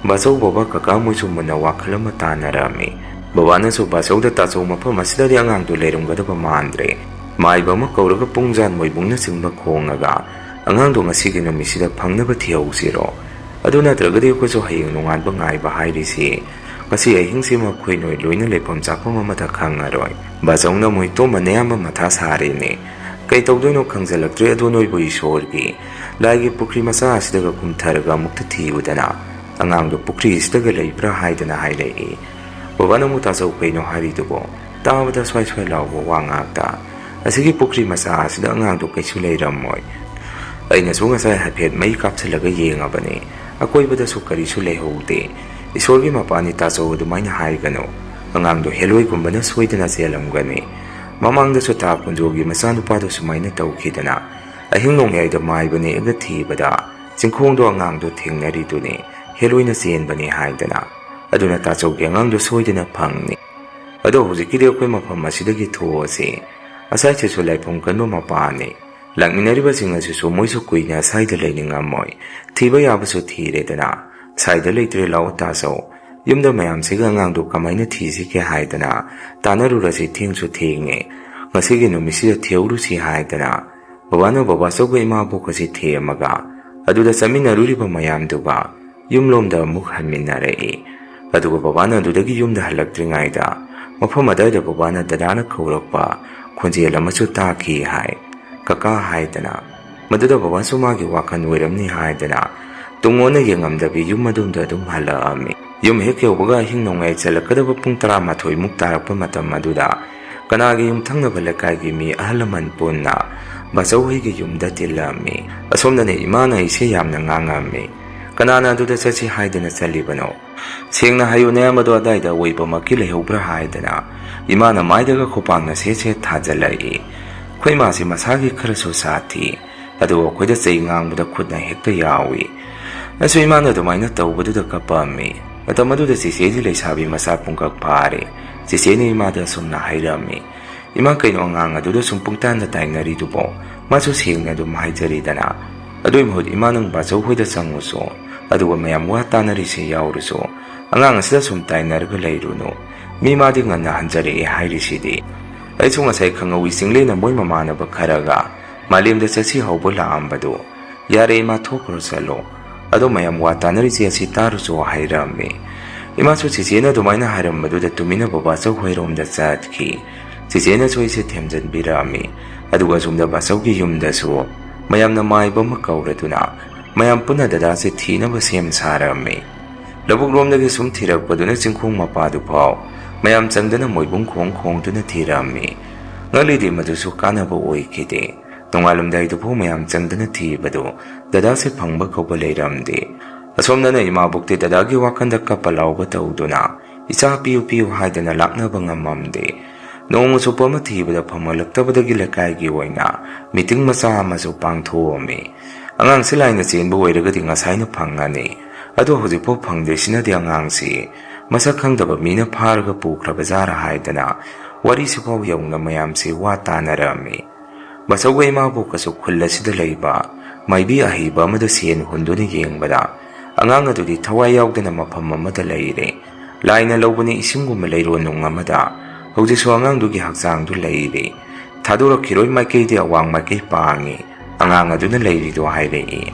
ꯕꯥꯆꯧ, ꯕꯕꯥ, ꯀꯀꯥ ꯃꯣꯏꯁꯨ ꯃꯨꯟꯅ ꯋꯥꯈꯜ ꯑꯃ ꯇꯥꯅꯔꯝꯃꯤ꯫ ꯕꯕꯥꯅꯁꯨ ꯕꯥꯆꯧꯗ, "ꯇꯥꯆꯧ, ꯃꯐꯝ ꯑꯁꯤꯗꯗꯤ ꯑꯉꯥꯡꯗꯨ ꯂꯩꯔꯝꯒꯗꯕ ꯃꯥꯟꯗ꯭ꯔꯦ꯫ ꯃꯥꯏꯕ ꯑꯃ ꯀꯧꯔꯒ ꯄꯨꯡꯖꯥꯟ ꯃꯣꯏꯕꯨꯡꯅꯆꯤꯡꯕ ꯈꯣꯡꯉꯒ, "ꯑꯉꯥꯡꯗꯣ ꯉꯁꯤꯒꯤ ꯅꯨꯃꯤꯠꯁꯤꯗ ꯐꯪꯅꯕ ꯊꯤꯍꯧꯁꯤꯔꯣ? ꯑꯗꯨ ꯅꯠꯇ꯭ꯔꯒꯗꯤ ꯑꯩꯈꯣꯏꯁꯨ ꯍꯌꯦꯡ ꯅꯣꯡꯉꯥꯟꯕ ꯉꯥꯏꯕ ꯍꯥꯏꯔꯤꯁꯤ ꯉꯁꯤ ꯑꯍꯤꯡꯁꯤꯃ ꯑꯩꯈꯣꯏ ꯅꯣꯏ ꯂꯣꯏꯅ ꯂꯩꯐꯝ ꯆꯥꯐꯝ ꯑꯃꯗ ꯈꯪꯉꯔꯣꯏ꯫ ꯕꯥꯆꯧꯅ ꯃꯣꯏ ꯇꯣꯝꯕ ꯑꯌꯥꯝꯕ ꯃꯊꯥ ꯁꯥꯔꯦꯅꯦ꯫ ꯀꯩ ꯇꯧꯗꯣꯏꯅꯣ ꯈꯪꯖꯜꯂꯛꯇ꯭ꯔꯦ꯫ ꯑꯗꯣ ꯅꯣꯏꯕꯨ ꯏꯁꯣꯔꯒꯤ ꯂꯥꯏꯒꯤ ꯄꯨꯈ꯭ꯔꯤ ꯃꯆꯥ ꯑꯁꯤꯗꯒ ꯀꯨꯝꯊꯔꯒ ꯑꯃꯨꯛꯇ ꯊꯤꯌꯨꯗꯅ, ꯑꯉꯥꯡꯗꯣ ꯄꯨꯈ꯭ꯔꯤ ꯑꯁꯤꯗꯒ ꯂꯩꯕ꯭ꯔꯥ?" ꯍꯥꯏꯗꯅ ꯍꯥꯏꯔꯛꯏ꯫ ꯕꯕꯥꯅ ꯑꯃꯨꯛ, "ꯇꯥꯆꯧ, ꯀꯩꯅꯣ ꯍꯥꯏꯔꯤꯗꯨꯕꯣ?" ꯇꯥꯕꯗ ꯁ꯭ꯋꯥꯏ ꯁ꯭ꯋꯥꯏ ꯂꯥꯎꯕ ꯋꯥ ꯉꯥꯛꯇ꯫ "ꯑꯁꯤꯒꯤ ꯄꯨꯈ꯭ꯔꯤ ꯃꯆꯥ ꯑꯁꯤꯗ ꯑꯉꯥꯡꯗꯣ ꯀꯩꯁꯨ ꯂꯩꯔꯝꯃꯣꯏ꯫ ꯑꯩꯅꯁꯨ ꯉꯁꯥꯏ ꯍꯥꯏꯐꯦꯠ ꯃꯩ ꯀꯥꯞꯁꯤꯜꯂꯒ ꯌꯦꯡꯉꯕꯅꯤ, ꯑꯀꯣꯏꯕꯗꯁꯨ ꯀꯔꯤꯁꯨ ꯂꯩꯍꯧꯗꯦ꯫ ꯏꯁꯣꯔꯒꯤ ꯃꯄꯥꯅꯤ ꯇꯥꯆꯧ, ꯑꯗꯨꯃꯥꯏꯅ ꯍꯥꯏꯒꯅꯨ꯫ ꯑꯉꯥꯡꯗꯣ ꯍꯦꯂꯣꯏꯒꯨꯝꯕꯅ ꯁꯣꯏꯗꯅ ꯆꯦꯜꯂꯝꯒꯅꯤ꯫ ꯃꯃꯥꯡꯗꯁꯨ ꯇꯥ ꯀꯨꯟꯖꯣꯒꯤ ꯃꯆꯥꯅꯨꯄꯥꯗꯣ ꯁꯨꯃꯥꯏꯅ ꯇꯧꯈꯤꯗꯅ, ꯑꯍꯤꯡ ꯅꯣꯡꯌꯥꯏꯗ ꯃꯥꯏꯕ ꯅꯦꯛꯑꯒ ꯊꯤꯕꯗ ꯆꯤꯡꯈꯣꯡꯗꯣ ꯑꯉꯥꯡꯗꯣ ꯊꯦꯡꯅꯔꯤꯗꯨꯅꯤ, ꯍꯦꯂꯣꯏꯅ ꯆꯦꯟꯕꯅꯤ ꯍꯥꯏꯗꯅ꯫ ꯑꯗꯨꯅ ꯇꯥꯆꯧꯒꯤ ꯑꯉꯥꯡꯗꯣ ꯁꯣꯏꯗꯅ ꯐꯪꯅꯤ꯫ ꯑꯗꯣ ꯍꯧꯖꯤꯛꯀꯤꯗꯤ ꯑꯩꯈꯣꯏ ꯃꯐꯝ ꯑꯁꯤꯗꯒꯤ ꯊꯣꯛꯑꯁꯤ꯫ ꯑꯁꯥꯏꯁꯤꯁꯨ ꯂꯥꯏꯐꯝ ꯀꯟꯕ ꯃꯄꯥꯅꯤ꯫ ꯂꯥꯛꯃꯤꯟꯅꯔꯤꯕꯁꯤꯡ ꯑꯁꯤꯁꯨ ꯃꯣꯏꯁꯨ ꯀꯨꯏꯅ ꯑꯁꯥꯏꯗ ꯂꯩꯅꯤꯡꯉꯝꯃꯣꯏ꯫ ꯊꯤꯕ ꯌꯥꯕꯁꯨ ꯊꯤꯔꯦꯗꯅ꯫ ꯑꯁꯥꯏꯗ ꯂꯩꯇ꯭ꯔꯦ, ꯂꯥꯛꯑꯣ ꯇꯥꯆꯧ꯫ ꯌꯨꯝꯗ ꯃꯌꯥꯝꯁꯤꯒ ꯑꯉꯥꯡꯗꯣ ꯀꯃꯥꯏꯅ ꯊꯤꯁꯤꯒꯦ ꯍꯥꯏꯗꯅ ꯇꯥꯟꯅꯔꯨꯔꯁꯤ, ꯊꯦꯡꯁꯨ ꯊꯦꯡꯉꯦ꯫ ꯉꯁꯤꯒꯤ ꯅꯨꯃꯤꯠꯁꯤꯗ ꯊꯤꯍꯧꯔꯨꯁꯤ ꯍꯥꯏꯗꯅ ꯕꯕꯥꯅ ꯕꯕꯥꯆꯧꯒ ꯏꯃꯥꯕꯣꯛꯀꯁꯤ ꯊꯦꯝꯃꯒ ꯑꯗꯨꯗ ꯆꯠꯃꯤꯟꯅꯔꯨꯔꯤꯕ ꯃꯌꯥꯝꯗꯨꯒ ꯌꯨꯝꯂꯣꯝꯗ ꯑꯃꯨꯛ ꯍꯟꯃꯤꯟꯅꯔꯛꯏ꯫ ꯑꯗꯨꯒ ꯕꯕꯥꯅ ꯑꯗꯨꯗꯒꯤ ꯌꯨꯝꯗ ꯍꯜꯂꯛꯇ꯭ꯔꯤꯉꯩꯗ ꯃꯐꯝ ꯑꯗꯥꯏꯗ ꯕꯕꯥꯅ ꯗꯗꯥꯅ ꯀꯧꯔꯛꯄ ꯈꯣꯟꯖꯦꯜ ꯑꯃꯁꯨ ꯇꯥꯈꯤ ꯍꯥꯏ꯫ "ꯀꯀꯥ" ꯍꯥꯏꯗꯅ꯫ ꯃꯗꯨꯗ ꯕꯕꯥꯁꯨ ꯃꯥꯒꯤ ꯋꯥꯈꯜ ꯑꯣꯏꯔꯝꯅꯤ ꯍꯥꯏꯗꯅ ꯇꯨꯡ ꯑꯣꯟꯅ ꯌꯦꯡꯉꯝꯗꯕꯤ ꯌꯨꯝ ꯑꯗꯣꯝꯗ ꯑꯗꯨꯝ ꯍꯜꯂꯛꯑꯝꯃꯤ꯫ ꯌꯨꯝ ꯍꯦꯛ ꯌꯧꯕꯒ ꯑꯍꯤꯡ ꯅꯣꯡꯌꯥꯏ ꯆꯜꯂꯛꯀꯗꯕ ꯄꯨꯡ ꯇꯔꯥꯃꯥꯊꯣꯏꯃꯨꯛ ꯇꯥꯔꯛꯄ ꯃꯇꯝ ꯑꯗꯨꯗ ꯀꯅꯥꯒꯤ ꯌꯨꯝꯊꯪꯅꯕ ꯂꯩꯀꯥꯏꯒꯤ ꯃꯤ ꯑꯍꯜ ꯂꯃꯟ ꯄꯨꯟꯅ ꯕꯥꯆꯧ ꯍꯣꯏꯒꯤ ꯌꯨꯝꯗ ꯇꯤꯜꯂꯝꯃꯤ꯫ ꯑꯁꯣꯝꯗꯅ ꯏꯃꯥꯅ ꯑꯩꯁꯦ ꯌꯥꯝꯅ ꯉꯥꯡꯉꯝꯃꯤ꯫ "ꯀꯅꯥꯅ ꯑꯗꯨꯗ ꯆꯠꯁꯤ ꯍꯥꯏꯗꯅ ꯆꯠꯂꯤꯕꯅꯣ? ꯁꯦꯡꯅ ꯍꯥꯏꯌꯨ, ꯅꯌꯥꯝꯕꯗꯣ ꯑꯗꯥꯏꯗ ꯑꯣꯏꯕꯃꯛꯀꯤ ꯂꯩꯍꯧꯕ꯭ꯔꯥ?" ꯍꯥꯏꯗꯅ ꯏꯃꯥꯅ ꯃꯥꯏꯗꯒ ꯈꯨꯄꯥꯛꯅ ꯁꯦꯠ ꯁꯦꯠ ꯊꯥꯖꯤꯜꯂꯛꯏ꯫ ꯑꯩꯈꯣꯏ ꯏꯃꯥꯁꯤ ꯃꯁꯥꯒꯤ ꯈꯔꯁꯨ ꯁꯥꯊꯤ, ꯑꯗꯨꯒ ꯑꯩꯈꯣꯏꯗ ꯆꯩ ꯉꯥꯡꯕꯗ ꯈꯨꯠꯅ ꯍꯦꯛꯇ ꯌꯥꯎꯏ꯫ ꯑꯩꯁꯨ ꯏꯃꯥꯅ ꯑꯗꯨꯃꯥꯏꯅ ꯇꯧꯕꯗꯨꯗ ꯀꯞꯄꯝꯃꯤ꯫ ꯃꯇꯝ ꯑꯗꯨꯗ ꯆꯦꯆꯦꯗꯤ ꯂꯩꯁꯥꯕꯤ ꯃꯆꯥ ꯄꯨꯡꯀꯛ ꯐꯥꯔꯦ꯫ ꯆꯦꯆꯦꯅ ꯏꯃꯥꯗ ꯑꯁꯨꯝꯅ ꯍꯥꯏꯔꯝꯃꯤ, "ꯏꯃꯥ, ꯀꯩꯅꯣ ꯑꯉꯥꯡ ꯑꯗꯨꯗ ꯁꯨꯝ ꯄꯨꯡꯇꯥꯟꯗ ꯇꯥꯏꯅꯔꯤꯗꯨꯕꯣ? ꯃꯥꯁꯨ ꯁꯦꯡꯅ ꯑꯗꯨꯝ ꯍꯥꯏꯖꯔꯤꯗꯅ꯫ ꯑꯗꯨꯏ ꯃꯍꯨꯠ ꯏꯃꯥ, ꯅꯪ ꯕꯥꯆꯧ ꯍꯣꯏꯗ ꯆꯪꯉꯨꯁꯨ, ꯑꯗꯨꯒ ꯃꯌꯥꯝ ꯋꯥ ꯇꯥꯅꯔꯤꯁꯦ ꯌꯥꯎꯔꯨꯁꯨ꯫ ꯑꯉꯥꯡ ꯑꯁꯤꯗ ꯁꯨꯝ ꯇꯥꯏꯅꯔꯒ ꯂꯩꯔꯨꯅꯨ꯫ ꯃꯤ ꯃꯥꯗꯤ ꯉꯟꯅ ꯍꯟꯖꯔꯛꯑꯦ ꯍꯥꯏꯔꯤꯁꯤꯗꯤ꯫ ꯑꯩꯁꯨ ꯉꯁꯥꯏ ꯈꯪꯍꯧꯏ ꯆꯤꯡꯂꯦꯟꯅ ꯃꯣꯏ ꯃꯃꯥꯟꯅꯕ ꯈꯔꯒ ꯃꯥꯂꯦꯝꯗ ꯆꯠꯁꯤ ꯍꯧꯕ ꯂꯥꯛꯑꯝꯕꯗꯨ꯫ "ꯌꯥꯔꯦ ꯏꯃꯥ, ꯊꯣꯛꯈ꯭ꯔꯣ ꯆꯠꯂꯣ꯫ ꯑꯗꯣ ꯃꯌꯥꯝ ꯋꯥ ꯇꯥꯅꯔꯤꯁꯦ ꯑꯁꯤ ꯇꯥꯔꯨꯆꯣ" ꯍꯥꯏꯔꯝꯃꯤ꯫ ꯏꯃꯥꯁꯨ ꯆꯦꯆꯦꯅ ꯑꯗꯨꯃꯥꯏꯅ ꯍꯥꯏꯔꯝꯕꯗꯨꯗ ꯇꯨꯃꯤꯟꯅ ꯕꯕꯥꯆꯧ ꯍꯣꯏꯔꯣꯝꯗ ꯆꯠꯈꯤ꯫ ꯆꯦꯆꯦꯅꯁꯨ ꯑꯩꯁꯦ ꯊꯦꯝꯖꯤꯟꯕꯤꯔꯛꯑꯝꯃꯤ꯫ ꯑꯗꯨꯒ ꯑꯁꯣꯝꯗ ꯕꯥꯆꯧꯒꯤ ꯌꯨꯝꯗꯁꯨ ꯃꯌꯥꯝꯅ ꯃꯥꯏꯕ ꯑꯃ ꯀꯧꯔꯗꯨꯅ ꯃꯌꯥꯝ ꯄꯨꯟꯅ ꯗꯗꯥꯁꯦ ꯊꯤꯅꯕ ꯁꯦꯝ ꯁꯥꯔꯝꯃꯤ꯫ ꯂꯧꯕꯨꯛꯂꯣꯝꯗꯒꯤ ꯁꯨꯝ ꯊꯤꯔꯛꯄꯗꯨꯅ ꯆꯤꯡꯈꯣꯡ ꯃꯄꯥꯗꯨ ꯐꯥꯎ ꯃꯌꯥꯝ ꯆꯪꯗꯅ ꯃꯣꯏꯕꯨꯡ ꯈꯣꯡ ꯈꯣꯡꯗꯨꯅ ꯊꯤꯔꯝꯃꯤ꯫ ꯉꯜꯂꯤꯗꯤ ꯃꯗꯨꯁꯨ ꯀꯥꯟꯅꯕ ꯑꯣꯏꯈꯤꯗꯦ꯫ ꯅꯣꯡꯉꯥꯜꯂꯝꯗꯥꯏꯗꯨꯐꯥꯎ ꯃꯌꯥꯝ ꯆꯪꯗꯅ ꯊꯤꯕꯗꯨ ꯗꯗꯥꯁꯦ ꯐꯪꯕ ꯀꯧꯕ ꯂꯩꯔꯝꯗꯦ꯫ ꯑꯁꯣꯝꯗꯅ ꯏꯃꯥꯕꯣꯛꯇꯤ ꯗꯗꯥꯒꯤ ꯋꯥꯈꯜꯗ ꯀꯞꯄ ꯂꯥꯎꯕ ꯇꯧꯗꯨꯅ "ꯏꯆꯥ ꯄꯤꯌꯨ ꯄꯤꯌꯨ" ꯍꯥꯏꯗꯅ ꯂꯥꯛꯅꯕ ꯉꯝꯃꯝꯗꯦ꯫ ꯅꯣꯡꯃ ꯆꯨꯞꯄ ꯑꯃ ꯊꯤꯕꯗ ꯐꯪꯂꯛꯇꯕꯗꯒꯤ ꯂꯩꯀꯥꯏꯒꯤ ꯑꯣꯏꯅ ꯃꯤꯇꯤꯡ ꯃꯆꯥ ꯑꯃꯁꯨ ꯄꯥꯡꯊꯣꯛꯑꯝꯃꯤ꯫ "ꯑꯉꯥꯡꯁꯤ ꯂꯥꯏꯅ ꯆꯦꯟꯕ ꯑꯣꯏꯔꯒꯗꯤ ꯉꯁꯥꯏꯅ ꯐꯪꯉꯅꯤ꯫ ꯑꯗꯣ ꯍꯧꯖꯤꯛꯐꯥꯎ ꯐꯪꯗ꯭ꯔꯤꯁꯤꯅꯗꯤ ꯑꯉꯥꯡꯁꯤ ꯃꯁꯛ ꯈꯪꯗꯕ ꯃꯤꯅ ꯐꯥꯔꯒ ꯄꯨꯈ꯭ꯔꯕ ꯖꯥꯔ" ꯍꯥꯏꯗꯅ ꯋꯥꯔꯤꯁꯤꯐꯥꯎ ꯌꯧꯅ ꯃꯌꯥꯝꯁꯤ ꯋꯥ ꯇꯥꯅꯔꯝꯃꯤ꯫ ꯕꯥꯆꯧꯒ ꯏꯃꯥꯕꯣꯛꯀꯁꯨ ꯈꯨꯜ ꯑꯁꯤꯗ ꯂꯩꯕ ꯃꯥꯏꯕꯤ ꯑꯍꯩꯕ ꯑꯃꯗ ꯁꯦꯟ ꯍꯨꯟꯗꯨꯅ ꯌꯦꯡꯕꯗ ꯑꯉꯥꯡ ꯑꯗꯨꯗꯤ ꯊꯋꯥꯏ ꯌꯥꯎꯗꯅ ꯃꯐꯝ ꯑꯃꯗ ꯂꯩꯔꯦ꯫ ꯂꯥꯏꯅ ꯂꯧꯕꯅꯤ ꯏꯁꯤꯡꯒꯨꯝꯕ ꯂꯩꯔꯣꯟ ꯅꯨꯡ ꯑꯃꯗ꯫ ꯍꯧꯖꯤꯛꯁꯨ ꯑꯉꯥꯡꯗꯨꯒꯤ ꯍꯛꯆꯥꯡꯗꯨ ꯂꯩꯔꯤ꯫ ꯊꯥꯗꯣꯔꯛꯈꯤꯔꯣꯏ ꯃꯥꯏꯀꯩꯗꯤ ꯑꯋꯥꯡ ꯃꯥꯏꯀꯩ ꯄꯥꯡꯉꯤ꯫ ꯑꯉꯥꯡ ꯑꯗꯨꯅ ꯂꯩꯔꯤꯗꯣ ꯍꯥꯏꯔꯛꯏ꯫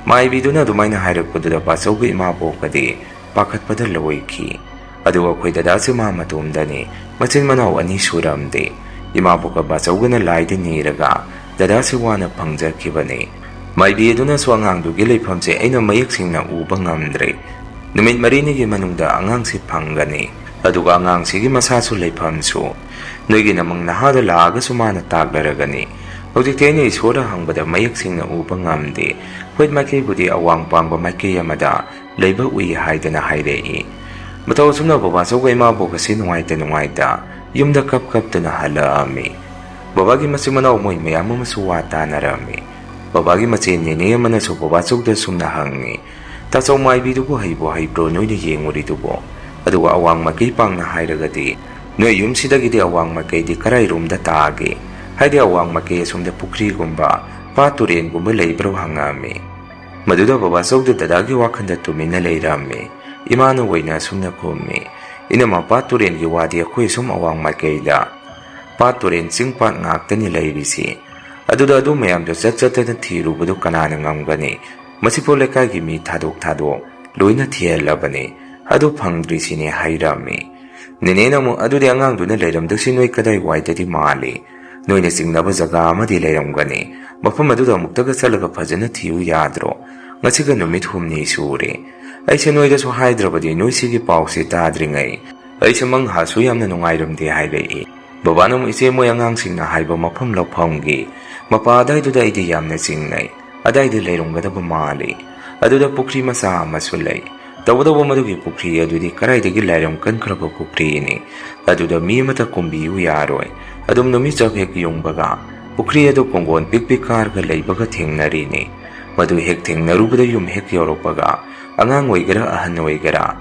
ꯃꯥꯏꯕꯤꯗꯨꯅ ꯑꯗꯨꯃꯥꯏꯅ ꯍꯥꯏꯔꯛꯄꯗꯨꯗ ꯕꯥꯆꯧꯒ ꯏꯃꯥꯕꯣꯛꯀꯗꯤ ꯄꯥꯈꯠꯄꯗ ꯂꯣꯏꯈꯤ꯫ ꯑꯗꯨꯒ ꯑꯩꯈꯣꯏ ꯗꯗꯥꯁꯦ ꯃꯥ ꯃꯇꯣꯝꯗꯅꯤ, ꯃꯆꯤꯟ ꯃꯅꯥꯎ ꯑꯅꯤ ꯁꯨꯔꯝꯗꯦ꯫ ꯏꯃꯥꯕꯣꯛꯀ ꯕꯥꯆꯧꯒꯅ ꯂꯥꯏꯗ ꯅꯤꯔꯒ ꯗꯗꯥꯁꯦ ꯋꯥꯅ ꯐꯪꯖꯈꯤꯕꯅꯤ꯫ ꯃꯥꯏꯕꯤ ꯑꯗꯨꯅꯁꯨ ꯑꯉꯥꯡꯗꯨꯒꯤ ꯂꯩꯐꯝꯁꯦ ꯑꯩꯅ ꯃꯌꯦꯛ ꯁꯦꯡꯅ ꯎꯕ ꯉꯝꯗ꯭ꯔꯦ꯫ ꯅꯨꯃꯤꯠ ꯃꯔꯤꯅꯤꯒꯤ ꯃꯅꯨꯡꯗ ꯑꯉꯥꯡꯁꯤ ꯐꯪꯒꯅꯤ꯫ ꯑꯗꯨꯒ ꯑꯉꯥꯡꯁꯤꯒꯤ ꯃꯁꯥꯁꯨ ꯂꯩꯐꯝꯁꯨ ꯅꯣꯏꯒꯤ ꯅꯃꯪ ꯅꯍꯥꯗ ꯂꯥꯛꯑꯒꯁꯨ ꯃꯥꯅ ꯇꯥꯛꯂꯔꯒꯅꯤ꯫ ꯍꯧꯖꯤꯛꯇꯤ ꯑꯩꯅ ꯏꯁꯣꯔꯗ ꯍꯪꯕꯗ ꯃꯌꯦꯛ ꯁꯦꯡꯅ ꯎꯕ ꯉꯝꯗꯦ꯫ ꯍꯣꯏ, ꯃꯥꯏꯀꯩꯕꯨꯗꯤ ꯑꯋꯥꯡ ꯄꯥꯡꯕ ꯃꯥꯏꯀꯩ ꯑꯃꯗ ꯂꯩꯕ ꯎꯏ ꯍꯥꯏꯗꯅ ꯍꯥꯏꯔꯛꯏ꯫ ꯃꯇꯧ ꯑꯁꯨꯝꯅ ꯕꯕꯥꯆꯧꯒ ꯏꯃꯥꯕꯣꯛ ꯑꯁꯤ ꯅꯨꯡꯉꯥꯏꯇ ꯅꯨꯡꯉꯥꯏꯇ ꯌꯨꯝꯗ ꯀꯞ ꯀꯞꯇꯨꯅ ꯍꯜꯂꯛꯑꯝꯃꯤ꯫ ꯕꯕꯥꯒꯤ ꯃꯆꯤꯟ ꯃꯅꯥꯎ ꯃꯣꯏ ꯃꯌꯥꯝ ꯑꯃꯁꯨ ꯋꯥ ꯇꯥꯅꯔꯝꯃꯤ꯫ ꯕꯕꯥꯒꯤ ꯃꯆꯦ ꯅꯦꯅꯦ ꯑꯃꯅꯁꯨ ꯕꯕꯥꯆꯧꯗ ꯁꯨꯝꯅ ꯍꯪꯉꯤ, "ꯇꯥꯆꯧ ꯃꯥꯏꯕꯤꯗꯨꯕꯨ ꯍꯩꯕꯨ ꯍꯩꯕ꯭ꯔꯣ ꯅꯣꯏꯅ ꯌꯦꯡꯉꯨꯔꯤꯗꯨꯕꯣ? ꯑꯗꯨꯒ ꯑꯋꯥꯡ ꯃꯥꯏꯀꯩ ꯄꯥꯡꯅ ꯍꯥꯏꯔꯒꯗꯤ ꯅꯣꯏ ꯌꯨꯝꯁꯤꯗꯒꯤꯗꯤ ꯑꯋꯥꯡ ꯃꯥꯏꯀꯩꯗꯤ ꯀꯔꯥꯏꯔꯣꯝꯗ ꯇꯥꯒꯦ? ꯍꯥꯏꯗꯤ ꯑꯋꯥꯡ ꯃꯥꯏꯀꯩ ꯑꯁꯣꯝꯗ ꯄꯨꯈ꯭ꯔꯤꯒꯨꯝꯕ, ꯄꯥꯠ ꯇꯨꯔꯦꯟꯒꯨꯝꯕ ꯂꯩꯕ꯭ꯔꯣ?" ꯍꯪꯉꯛꯑꯝꯃꯤ꯫ ꯃꯗꯨꯗ ꯕꯕꯥꯆꯧꯗ ꯗꯗꯥꯒꯤ ꯋꯥꯈꯜꯗ ꯇꯨꯃꯤꯟꯅ ꯂꯩꯔꯝꯃꯤ꯫ ꯏꯃꯥꯅ ꯑꯣꯏꯅ ꯑꯁꯨꯝꯅ ꯈꯨꯝꯃꯤ, "ꯏꯅꯝꯃ, ꯄꯥꯠ ꯇꯨꯔꯦꯟꯒꯤ ꯋꯥꯗꯤ ꯑꯩꯈꯣꯏ ꯑꯁꯨꯝ ꯑꯋꯥꯡ ꯃꯥꯏꯀꯩꯗ ꯄꯥꯠ ꯇꯨꯔꯦꯟ ꯆꯤꯡ ꯄꯥꯠ ꯉꯥꯛꯇꯅꯤ ꯂꯩꯔꯤꯁꯤ꯫ ꯑꯗꯨꯗ ꯑꯗꯨ ꯃꯌꯥꯝꯗꯣ ꯆꯠ ꯆꯠꯇꯅ ꯊꯤꯔꯨꯕꯗꯨ ꯀꯅꯥꯅ ꯉꯝꯒꯅꯤ? ꯃꯁꯤꯐꯥꯎ ꯂꯩꯀꯥꯏꯒꯤ ꯃꯤ ꯊꯥꯗꯣꯛ ꯊꯥꯗꯣꯛ ꯂꯣꯏꯅ ꯊꯤꯍꯜꯂꯕꯅꯤ꯫ ꯑꯗꯨ ꯐꯪꯗ꯭ꯔꯤꯁꯤꯅꯦ ꯍꯥꯏꯔꯝꯃꯤ꯫ ꯅꯦꯅꯦꯅ ꯑꯃꯨꯛ, "ꯑꯗꯨꯗꯤ ꯑꯉꯥꯡꯗꯨꯅ ꯂꯩꯔꯝꯗꯣꯏꯁꯤ ꯅꯣꯏ ꯀꯗꯥꯏꯋꯥꯏꯗꯗꯤ ꯃꯥꯜꯂꯤ? ꯅꯣꯏꯅ ꯆꯤꯡꯅꯕ ꯖꯒꯥ ꯑꯃꯗꯤ ꯂꯩꯔꯝꯒꯅꯤ꯫ ꯃꯐꯝ ꯑꯗꯨꯗ ꯑꯃꯨꯛꯇꯒ ꯆꯠꯂꯒ ꯐꯖꯅ ꯊꯤꯌꯨ ꯌꯥꯗ꯭ꯔꯣ? ꯉꯁꯤꯒ ꯅꯨꯃꯤꯠ ꯍꯨꯝꯅꯤ ꯁꯨꯔꯦ꯫ ꯑꯩꯁꯦ ꯅꯣꯏꯗꯁꯨ ꯍꯥꯏꯗ꯭ꯔꯕꯗꯤ ꯅꯣꯏ ꯁꯤꯒꯤ ꯄꯥꯎꯁꯦ ꯇꯥꯗ꯭ꯔꯤꯉꯩ ꯑꯩꯁꯦ ꯃꯪꯍꯥꯁꯨ ꯌꯥꯝꯅ ꯅꯨꯡꯉꯥꯏꯔꯝꯗꯦ" ꯍꯥꯏꯔꯛꯏ꯫ ꯕꯕꯥꯅ ꯑꯃꯨꯛ, "ꯏꯆꯦ, ꯃꯣꯏ ꯑꯉꯥꯡꯁꯤꯡꯅ ꯍꯥꯏꯕ ꯃꯐꯝ ꯂꯧꯐꯝꯒꯤ ꯃꯄꯥ ꯑꯗꯥꯏꯗꯨꯗ ꯑꯩꯗꯤ ꯌꯥꯝꯅ ꯆꯤꯡꯅꯩ꯫ ꯑꯗꯥꯏꯗ ꯂꯩꯔꯝꯒꯗꯕ ꯃꯥꯜꯂꯤ꯫ ꯑꯗꯨꯗ ꯄꯨꯈ꯭ꯔꯤ ꯃꯆꯥ ꯑꯃꯁꯨ ꯂꯩ꯫ ꯇꯧꯕꯇꯕꯨ ꯃꯗꯨꯒꯤ ꯄꯨꯈ꯭ꯔꯤ ꯑꯗꯨꯗꯤ ꯀꯗꯥꯏꯗꯒꯤ ꯂꯥꯏꯔꯝ ꯀꯟꯈ꯭ꯔꯕ ꯄꯨꯈ꯭ꯔꯤꯅꯤ꯫ ꯑꯗꯨꯗ ꯃꯤ ꯑꯃꯠꯇ ꯀꯨꯝꯕꯤꯌꯨ ꯌꯥꯔꯣꯏ꯫ ꯑꯗꯨꯝ ꯅꯨꯃꯤꯠ ꯆꯞ ꯍꯦꯛ ꯌꯨꯡꯕꯒ ꯄꯨꯈ꯭ꯔꯤ ꯑꯗꯨ ꯀꯣꯡꯒꯣꯟ ꯄꯤꯛ ꯄꯤꯛ ꯀꯥꯔꯒ ꯂꯩꯕꯒ ꯊꯦꯡꯅꯔꯤꯅꯤ꯫ ꯃꯗꯨ ꯍꯦꯛ ꯊꯦꯡꯅꯔꯨꯕꯗ ꯌꯨꯝ ꯍꯦꯛ ꯌꯧꯔꯛꯄꯒ ꯑꯉꯥꯡ ꯑꯣꯏꯒꯦꯔꯥ ꯑꯍꯟ ꯑꯣꯏꯒꯦꯔꯥ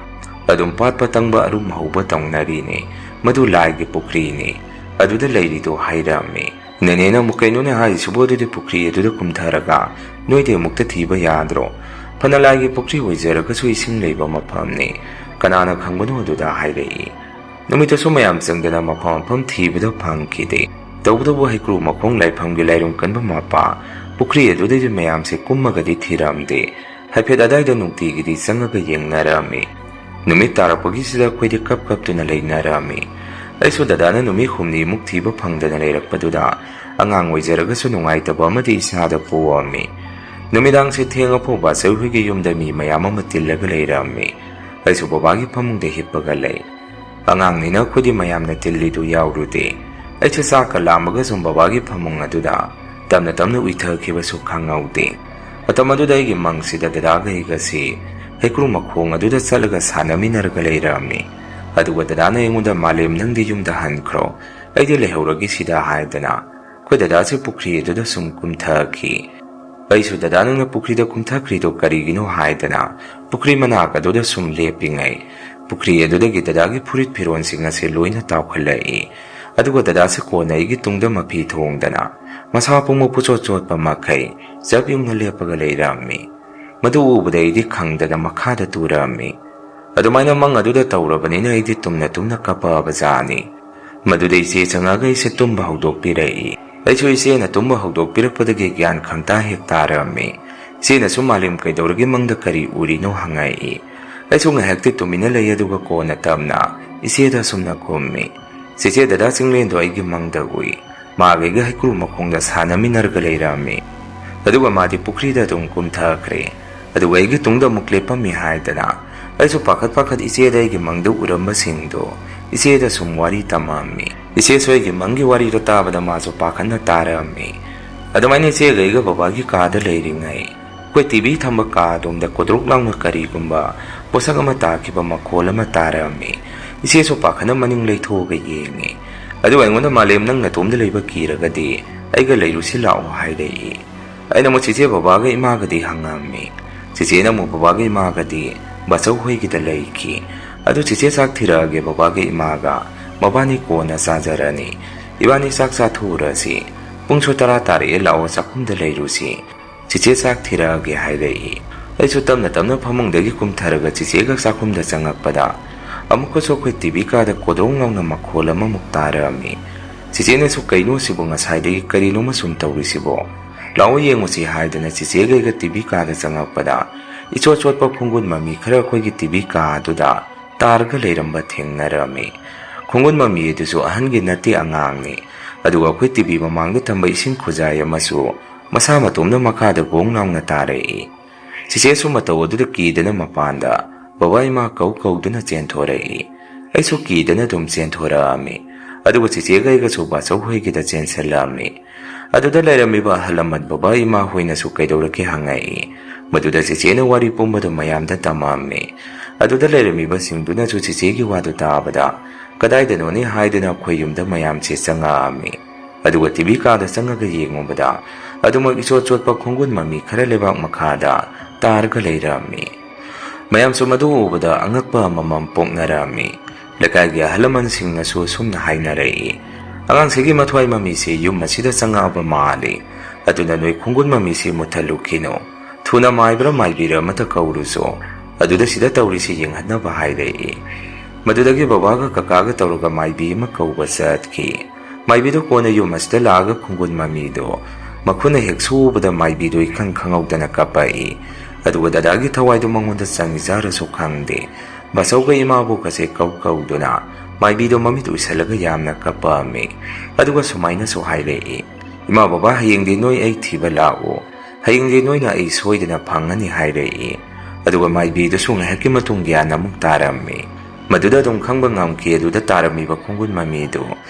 ꯑꯗꯨꯝ ꯄꯥꯠ ꯄꯇꯪꯕ ꯑꯔꯨꯝ ꯍꯧꯕ ꯇꯧꯅꯔꯤꯅꯤ꯫ ꯃꯗꯨ ꯂꯥꯏꯒꯤ ꯄꯨꯈ꯭ꯔꯤꯅꯤ꯫ ꯑꯗꯨꯗ ꯂꯩꯔꯤꯗꯣ" ꯍꯥꯏꯔꯝꯃꯤ꯫ ꯅꯦꯅꯦꯅ ꯑꯃꯨꯛ, "ꯀꯩꯅꯣꯅꯦ ꯍꯥꯏꯔꯤꯁꯤꯕꯨ? ꯑꯗꯨꯗꯤ ꯄꯨꯈ꯭ꯔꯤ ꯑꯗꯨꯗ ꯀꯨꯝꯊꯔꯒ ꯅꯣꯏꯗꯤ ꯑꯃꯨꯛꯇ ꯊꯤꯕ ꯌꯥꯗ꯭ꯔꯣ? ꯐꯅ ꯂꯥꯏꯒꯤ ꯄꯨꯈ꯭ꯔꯤ ꯑꯣꯏꯖꯔꯒꯁꯨ ꯏꯁꯤꯡ ꯂꯩꯕ ꯃꯐꯝꯅꯤ꯫ ꯀꯅꯥꯅ ꯈꯪꯕꯅꯣ?" ꯑꯗꯨꯗ ꯍꯥꯏꯔꯛꯏ꯫ ꯅꯨꯃꯤꯠꯇꯁꯨ ꯃꯌꯥꯝ ꯆꯪꯗꯅ ꯃꯐꯝ ꯃꯐꯝ ꯊꯤꯕꯗ ꯐꯪꯈꯤꯗꯦ꯫ ꯇꯧꯕꯇꯕꯨ ꯍꯩꯀ꯭ꯔꯨ ꯃꯈꯣꯡ ꯂꯥꯏꯐꯝꯒꯤ ꯂꯥꯏꯔꯨꯝ ꯀꯟꯕ ꯃꯄꯥ ꯄꯨꯈ꯭ꯔꯤ ꯑꯗꯨꯗꯩꯗꯤ ꯃꯌꯥꯝꯁꯦ ꯀꯨꯝꯃꯒꯗꯤ ꯊꯤꯔꯝꯗꯦ꯫ ꯍꯥꯏꯐꯦꯠ ꯑꯗꯥꯏꯗ ꯅꯨꯡꯇꯤꯒꯤꯗꯤ ꯆꯪꯉꯒ ꯌꯦꯡꯅꯔꯝꯃꯤ꯫ ꯅꯨꯃꯤꯠ ꯇꯥꯔꯛꯄꯒꯤꯁꯤꯗ ꯑꯩꯈꯣꯏꯗꯤ ꯀꯞ ꯀꯞꯇꯨꯅ ꯂꯩꯅꯔꯝꯃꯤ꯫ ꯑꯩꯁꯨ ꯗꯗꯥꯅ ꯅꯨꯃꯤꯠ ꯍꯨꯝꯅꯤꯃꯨꯛ ꯊꯤꯕ ꯐꯪꯗꯅ ꯂꯩꯔꯛꯄꯗꯨꯗ ꯑꯉꯥꯡ ꯑꯣꯏꯖꯔꯒꯁꯨ ꯅꯨꯡꯉꯥꯏꯇꯕ ꯑꯃꯗꯤ ꯏꯁꯥꯗ ꯄꯣꯛꯑꯝꯃꯤ꯫ ꯅꯨꯃꯤꯗꯥꯡꯁꯦ ꯊꯦꯡꯉꯐꯥꯎ ꯕꯥꯆꯧ ꯍꯣꯏꯒꯤ ꯌꯨꯝꯗ ꯃꯤ ꯃꯌꯥꯝ ꯑꯃ ꯇꯤꯜꯂꯒ ꯂꯩꯔꯝꯃꯤ꯫ ꯑꯩꯁꯨ ꯕꯕꯥꯒꯤ ꯐꯃꯨꯡꯗ ꯍꯤꯞꯄꯒ ꯂꯩ꯫ ꯑꯉꯥꯡꯅꯤꯅ ꯑꯩꯈꯣꯏꯗꯤ ꯃꯌꯥꯝꯅ ꯇꯤꯜꯂꯤꯗꯨ ꯌꯥꯎꯔꯨꯗꯦ꯫ ꯑꯩꯁꯨ ꯆꯥꯛꯀ ꯂꯥꯝꯃꯒ ꯁꯨꯝ ꯕꯕꯥꯒꯤ ꯐꯃꯨꯡ ꯑꯗꯨꯗ ꯇꯞꯅ ꯇꯞꯅ ꯎꯏꯊꯈꯤꯕꯁꯨ ꯈꯪꯍꯧꯗꯦ꯫ ꯃꯇꯝ ꯑꯗꯨꯗ ꯑꯩꯒꯤ ꯃꯪꯁꯤꯗ ꯗꯗꯥꯒ ꯑꯩꯒꯁꯤ ꯍꯩꯀ꯭ꯔꯨ ꯃꯈꯣꯡ ꯑꯗꯨꯗ ꯆꯠꯂꯒ ꯁꯥꯟꯅꯃꯤꯟꯅꯔꯒ ꯂꯩꯔꯝꯃꯤ꯫ ꯑꯗꯨꯒ ꯗꯗꯥꯅ ꯑꯩꯉꯣꯟꯗ, "ꯃꯥꯂꯦꯝ, ꯅꯪꯗꯤ ꯌꯨꯝꯗ ꯍꯟꯈ꯭ꯔꯣ, ꯑꯩꯗꯤ ꯂꯩꯍꯧꯔꯒꯦ ꯁꯤꯗ" ꯍꯥꯏꯗꯅ ꯑꯩꯈꯣꯏ ꯗꯗꯥꯁꯦ ꯄꯨꯈ꯭ꯔꯤ ꯑꯗꯨꯗ ꯁꯨꯝ ꯀꯨꯝꯊꯈꯤ꯫ ꯑꯩꯁꯨ, "ꯗꯗꯥ, ꯅꯪꯅ ꯄꯨꯈ꯭ꯔꯤꯗ ꯀꯨꯝꯊꯈ꯭ꯔꯤꯗꯣ ꯀꯔꯤꯒꯤꯅꯣ?" ꯍꯥꯏꯗꯅ ꯄꯨꯈ꯭ꯔꯤ ꯃꯅꯥꯛ ꯑꯗꯨꯗ ꯁꯨꯝ ꯂꯦꯞꯄꯤꯉꯩ, ꯄꯨꯈ꯭ꯔꯤ ꯑꯗꯨꯗꯒꯤ ꯗꯗꯥꯒꯤ ꯐꯨꯔꯤꯠ ꯐꯤꯔꯣꯜꯁꯤꯡ ꯑꯁꯦ ꯂꯣꯏꯅ ꯇꯥꯎꯈꯠꯂꯛꯏ꯫ ꯑꯗꯨꯒ ꯗꯗꯥꯁꯦ ꯀꯣꯟꯅ ꯑꯩꯒꯤ ꯇꯨꯡꯗ ꯃꯐꯤ ꯊꯣꯡꯗꯅ ꯃꯁꯥ ꯄꯨꯝꯃꯛ ꯄꯨꯆꯣꯠ ꯆꯣꯠꯄ ꯃꯈꯩ ꯆꯞ ꯌꯨꯡꯅ ꯂꯦꯞꯄꯒ ꯂꯩꯔꯝꯃꯤ꯫ ꯃꯗꯨ ꯎꯕꯗ ꯑꯩꯗꯤ ꯈꯪꯗꯅ ꯃꯈꯥꯗ ꯇꯨꯔꯝꯃꯤ꯫ ꯑꯗꯨꯃꯥꯏꯅ ꯃꯪ ꯑꯗꯨꯗ ꯇꯧꯔꯕꯅꯤꯅ ꯑꯩꯗꯤ ꯇꯨꯝꯅ ꯇꯨꯝꯅ ꯀꯞꯄꯛꯑꯕ ꯖꯥꯠꯅꯤ꯫ ꯃꯗꯨꯗ ꯏꯆꯦ ꯆꯪꯉꯛꯑꯒ ꯑꯩꯁꯦ ꯇꯨꯝꯕ ꯍꯧꯗꯣꯛꯄꯤꯔꯛꯏ꯫ ꯑꯩꯁꯨ ꯏꯆꯦꯅ ꯇꯨꯝꯕ ꯍꯧꯗꯣꯛꯄꯤꯔꯛꯄꯗꯒꯤ ꯒ꯭ꯌꯥꯟ ꯈꯪꯇꯥ ꯍꯦꯛ ꯇꯥꯔꯝꯃꯤ꯫ ꯏꯆꯦꯅꯁꯨ "ꯃꯥꯂꯦꯝ, ꯀꯩꯗꯧꯔꯒꯦ, ꯃꯪꯗ ꯀꯔꯤ ꯎꯔꯤꯅꯣ?" ꯍꯪꯉꯛꯏ꯫ ꯑꯩꯁꯨ ꯉꯥꯏꯍꯥꯛꯇꯤ ꯇꯨꯃꯤꯟꯅ ꯂꯩ, ꯑꯗꯨꯒ ꯀꯣꯟꯅ ꯇꯞꯅ ꯏꯆꯦꯗ ꯑꯁꯨꯝꯅ ꯈꯨꯝꯃꯤ, "ꯆꯦꯆꯦ, ꯗꯗꯥ ꯆꯤꯡꯂꯦꯟꯗꯣ ꯑꯩꯒꯤ ꯃꯪꯗ ꯎꯏ꯫ ꯃꯥꯒ ꯑꯩꯒ ꯍꯩꯀ꯭ꯔꯨ ꯃꯈꯣꯡꯗ ꯁꯥꯟꯅꯃꯤꯟꯅꯔꯒ ꯂꯩꯔꯝꯃꯤ꯫ ꯑꯗꯨꯒ ꯃꯥꯗꯤ ꯄꯨꯈ꯭ꯔꯤꯗ ꯑꯗꯨꯝ ꯀꯨꯝꯊꯈ꯭ꯔꯦ꯫ ꯑꯗꯨꯒ ꯑꯩꯒꯤ ꯇꯨꯡꯗ ꯑꯃꯨꯛ ꯂꯦꯞꯄꯝꯃꯤ" ꯍꯥꯏꯗꯅ ꯑꯩꯁꯨ ꯄꯥꯈꯠ ꯄꯥꯈꯠ ꯏꯆꯦꯗ ꯑꯩꯒꯤ ꯃꯪꯗ ꯎꯔꯝꯕꯁꯤꯡꯗꯣ ꯏꯆꯦꯗ ꯁꯨꯝ ꯋꯥꯔꯤ ꯇꯝꯃꯝꯃꯤ꯫ ꯏꯆꯦꯁꯨ ꯑꯩꯒꯤ ꯃꯪꯒꯤ ꯋꯥꯔꯤꯗꯣ ꯇꯥꯕꯗ ꯃꯥꯁꯨ ꯄꯥꯈꯠꯅ ꯇꯥꯔꯝꯃꯤ꯫ ꯑꯗꯨꯃꯥꯏꯅ ꯏꯆꯦꯒ ꯑꯩꯒ ꯕꯕꯥꯒꯤ ꯀꯥꯗ ꯂꯩꯔꯤꯉꯩ, ꯑꯩꯈꯣꯏ ꯇꯤ ꯚꯤ ꯊꯝꯕ ꯀꯥ ꯑꯗꯣꯝꯗ ꯀꯣꯗ꯭ꯔꯣꯛ ꯂꯥꯎꯅ ꯀꯔꯤꯒꯨꯝꯕ ꯄꯣꯠꯁꯛ ꯑꯃ ꯇꯥꯈꯤꯕ ꯃꯈꯣꯜ ꯑꯃ ꯇꯥꯔꯝꯃꯤ꯫ ꯏꯆꯦꯁꯨ ꯄꯥꯈꯠꯅ ꯃꯅꯤꯡ ꯂꯩꯊꯣꯛꯑꯒ ꯌꯦꯡꯉꯤ꯫ ꯑꯗꯨꯒ ꯑꯩꯉꯣꯟꯗ, "ꯃꯥꯂꯦꯝ, ꯅꯪ ꯅꯇꯣꯝꯗ ꯂꯩꯕ ꯀꯤꯔꯒꯗꯤ ꯑꯩꯒ ꯂꯩꯔꯨꯁꯤ ꯂꯥꯛꯑꯣ" ꯍꯥꯏꯔꯛꯏ꯫ ꯑꯩꯅ ꯑꯃꯨꯛ ꯆꯦꯆꯦ ꯕꯕꯥꯒ ꯏꯃꯥꯒꯗꯤ ꯍꯪꯉꯝꯃꯤ꯫ ꯆꯦꯆꯦꯅ ꯑꯃꯨꯛ ꯕꯕꯥꯒ ꯏꯃꯥꯒꯗꯤ ꯕꯥꯆꯧ ꯍꯣꯏꯒꯤꯗ ꯂꯩꯈꯤ꯫ "ꯑꯗꯨ ꯆꯦꯆꯦ, ꯆꯥꯛ ꯊꯤꯔꯛꯑꯒꯦ ꯕꯕꯥꯒ ꯏꯃꯥꯒ, ꯃꯕꯥꯅꯤ ꯀꯣꯟꯅ ꯆꯥꯖꯔꯅꯤ꯫ ꯏꯕꯥꯅꯤ ꯆꯥꯛ ꯆꯥꯊꯣꯛꯎꯔꯁꯤ꯫ ꯄꯨꯡꯁꯨ ꯇꯔꯥ ꯇꯥꯔꯛꯑꯦ, ꯂꯥꯛꯑꯣ ꯆꯥꯛꯈꯨꯝꯗ ꯂꯩꯔꯨꯁꯤ꯫ ꯆꯦꯆꯦ ꯆꯥꯛ ꯊꯤꯔꯛꯑꯒꯦ" ꯍꯥꯏꯔꯛꯏ꯫ ꯑꯩꯁꯨ ꯇꯞꯅ ꯇꯞꯅ ꯐꯃꯨꯡꯗꯒꯤ ꯀꯨꯝꯊꯔꯒ ꯆꯦꯆꯦꯒ ꯆꯥꯛꯈꯨꯝꯗ ꯆꯪꯉꯛꯄꯗ, ꯑꯃꯨꯛꯀꯁꯨ ꯑꯩꯈꯣꯏ ꯇꯤ ꯚꯤ ꯀꯥꯗ ꯀꯣꯗ꯭ꯔꯣꯡ ꯂꯥꯎꯅ ꯃꯈꯣꯜ ꯑꯃꯃꯨꯛ ꯇꯥꯔꯛꯑꯝꯃꯤ꯫ ꯆꯦꯆꯦꯅꯁꯨ, "ꯀꯩꯅꯣ ꯁꯤꯕꯨ, ꯉꯁꯥꯏꯗꯒꯤ ꯀꯔꯤꯅꯣꯃ ꯁꯨꯝ ꯇꯧꯔꯤꯁꯤꯕꯣ? ꯂꯥꯛꯑꯣ ꯌꯦꯡꯉꯨꯁꯤ" ꯍꯥꯏꯗꯅ ꯆꯦꯆꯦꯒ ꯑꯩꯒ ꯇꯤ ꯚꯤ ꯀꯥꯗ ꯆꯪꯉꯛꯄꯗ, ꯏꯆꯣꯠ ꯆꯣꯠꯄ ꯈꯣꯡꯒꯨꯟ ꯃꯃꯤ ꯈꯔ ꯑꯩꯈꯣꯏꯒꯤ ꯇꯤ ꯚꯤ ꯀꯥ ꯑꯗꯨꯗ ꯇꯥꯔꯒ ꯂꯩꯔꯝꯕ ꯊꯦꯡꯅꯔꯝꯃꯤ꯫ ꯈꯣꯡꯒꯨꯟ ꯃꯃꯤ ꯑꯗꯨꯁꯨ ꯑꯍꯟꯒꯤ ꯅꯠꯇꯦ, ꯑꯉꯥꯡꯅꯤ꯫ ꯑꯗꯨꯒ ꯑꯩꯈꯣꯏ ꯇꯤ ꯚꯤ ꯃꯃꯥꯡꯗ ꯊꯝꯕ ꯏꯁꯤꯡ ꯈꯨꯖꯥꯏ ꯑꯃꯁꯨ ꯃꯁꯥ ꯃꯇꯣꯝꯗ ꯃꯈꯥꯗ ꯒꯣꯡ ꯂꯥꯎꯅ ꯇꯥꯔꯛꯏ꯫ ꯆꯦꯆꯦꯁꯨ ꯃꯇꯧ ꯑꯗꯨꯗ ꯀꯤꯗꯅ ꯃꯄꯥꯟꯗ ꯕꯕꯥ ꯏꯃꯥ ꯀꯧ ꯀꯧꯗꯨꯅ ꯆꯦꯟꯊꯣꯔꯛꯏ꯫ ꯑꯩꯁꯨ ꯀꯤꯗꯅ ꯑꯗꯨꯝ ꯆꯦꯟꯊꯣꯔꯛꯑꯝꯃꯤ꯫ ꯑꯗꯨꯒ ꯆꯦꯆꯦꯒ ꯑꯩꯒꯁꯨ ꯕꯥꯆꯧ ꯍꯣꯏꯒꯤꯗ ꯆꯦꯟꯁꯤꯜꯂꯛꯑꯝꯃꯤ꯫ ꯑꯗꯨꯗ ꯂꯩꯔꯝꯃꯤꯕ ꯑꯍꯜ ꯂꯃꯟ ꯕꯕꯥ ꯏꯃꯥ ꯍꯣꯏꯅꯁꯨ ꯀꯩꯗꯧꯔꯒꯦ ꯍꯪꯉꯛꯏ꯫ ꯃꯗꯨꯗ ꯆꯦꯆꯦꯅ ꯋꯥꯔꯤ ꯄꯨꯝꯕꯗꯨ ꯃꯌꯥꯝꯗ ꯇꯝꯃꯛꯑꯝꯃꯤ꯫ ꯑꯗꯨꯗ ꯂꯩꯔꯝꯃꯤꯕꯁꯤꯡꯗꯨꯅꯁꯨ ꯆꯦꯆꯦꯒꯤ ꯋꯥꯗꯨ ꯇꯥꯕꯗ, "ꯀꯗꯥꯏꯗꯅꯣꯅꯦ?" ꯍꯥꯏꯗꯨꯅ ꯑꯩꯈꯣꯏ ꯌꯨꯝꯗ ꯃꯌꯥꯝꯁꯦ ꯆꯪꯉꯛꯑꯝꯃꯤ꯫ ꯑꯗꯨꯒ ꯇꯤ ꯚꯤ ꯀꯥꯗ ꯆꯪꯉꯒ ꯌꯦꯡꯉꯨꯕꯗ, ꯑꯗꯨꯃꯛ ꯏꯆꯣꯠ ꯆꯣꯠꯄ ꯈꯣꯡꯒꯨꯟ ꯃꯃꯤ ꯈꯔ ꯂꯩꯕꯥꯛ ꯃꯈꯥꯗ ꯇꯥꯔꯒ ꯂꯩꯔꯝꯃꯤ꯫ ꯃꯌꯥꯝꯁꯨ ꯃꯗꯨ ꯎꯕꯗ ꯑꯉꯛꯄ ꯑꯃꯃꯝ ꯄꯣꯛꯅꯔꯝꯃꯤ꯫ ꯂꯩꯀꯥꯏꯒꯤ ꯑꯍꯜ ꯂꯃꯟꯁꯤꯡꯅꯁꯨ ꯑꯁꯨꯝꯅ ꯍꯥꯏꯅꯔꯛꯏ, "ꯑꯉꯥꯡꯁꯤꯒꯤ ꯃꯊ꯭ꯋꯥꯏ ꯃꯃꯤꯁꯤ ꯌꯨꯝ ꯑꯁꯤꯗ ꯆꯪꯉꯛꯑꯕ ꯃꯥꯜꯂꯤ꯫ ꯑꯗꯨꯅ ꯅꯣꯏ ꯈꯣꯡꯒꯨꯟ ꯃꯃꯤꯁꯤ ꯃꯨꯠꯊꯠꯂꯨꯈꯤꯅꯨ꯫ ꯊꯨꯅ ꯃꯥꯏꯕ꯭ꯔꯥ ꯃꯥꯏꯕꯤꯔ ꯑꯃꯇ ꯀꯧꯔꯨꯁꯨ꯫ ꯑꯗꯨꯗ ꯁꯤꯗ ꯇꯧꯔꯤꯁꯤ ꯌꯦꯡꯍꯟꯅꯕ" ꯍꯥꯏꯔꯛꯏ꯫ ꯃꯗꯨꯗꯒꯤ ꯕꯕꯥꯒ ꯀꯀꯥꯒ ꯇꯧꯔꯒ ꯃꯥꯏꯕꯤ ꯑꯃ ꯀꯧꯕ ꯆꯠꯈꯤ꯫ ꯃꯥꯏꯕꯤꯗꯣ ꯀꯣꯟꯅ ꯌꯨꯝ ꯑꯁꯤꯗ ꯂꯥꯛꯑꯒ ꯈꯨꯡꯒꯨꯟ ꯃꯃꯤꯗꯣ ꯃꯈꯨꯠꯅ ꯍꯦꯛ ꯁꯨꯕꯗ ꯃꯥꯏꯕꯤꯗꯣ ꯏꯈꯪ ꯈꯪꯍꯧꯗꯅ ꯀꯞꯄꯛꯏ꯫ ꯑꯗꯨꯒ ꯗꯗꯥꯒꯤ ꯊꯋꯥꯏꯗꯣ ꯃꯉꯣꯟꯗ ꯆꯪꯉꯤꯖꯥꯔꯁꯨ ꯈꯪꯗꯦ, ꯕꯥꯆꯧꯒ ꯏꯃꯥꯕꯣꯛꯀꯁꯦ ꯀꯧ ꯀꯧꯗꯨꯅ ꯃꯥꯏꯕꯤꯗꯣ ꯃꯃꯤꯠ ꯎꯏꯁꯜꯂꯒ ꯌꯥꯝꯅ ꯀꯞꯄꯛꯑꯝꯃꯤ꯫ ꯑꯗꯨꯒ ꯁꯨꯃꯥꯏꯅꯁꯨ ꯍꯥꯏꯔꯛꯏ, "ꯏꯃꯥ ꯕꯕꯥ, ꯍꯌꯦꯡꯗꯤ ꯅꯣꯏ ꯑꯩ ꯊꯤꯕ ꯂꯥꯛꯎ, ꯍꯌꯦꯡꯗꯤ ꯅꯣꯏꯅ ꯑꯩ ꯁꯣꯏꯗꯅ ꯐꯪꯉꯅꯤ" ꯍꯥꯏꯔꯛꯏ꯫ ꯑꯗꯨꯒ ꯃꯥꯏꯕꯤꯗꯨꯁꯨ ꯉꯥꯏꯍꯥꯛꯀꯤ ꯃꯇꯨꯡ ꯒ꯭ꯌꯥꯟ ꯑꯃꯨꯛ ꯇꯥꯔꯝꯃꯤ꯫ ꯃꯗꯨꯗ ꯑꯗꯨꯝ ꯈꯪꯕ ꯉꯝꯈꯤ, ꯑꯗꯨꯗ ꯇꯥꯔꯝꯃꯤꯕ ꯈꯨꯡꯒꯨꯟ ꯃꯃꯤꯗꯨ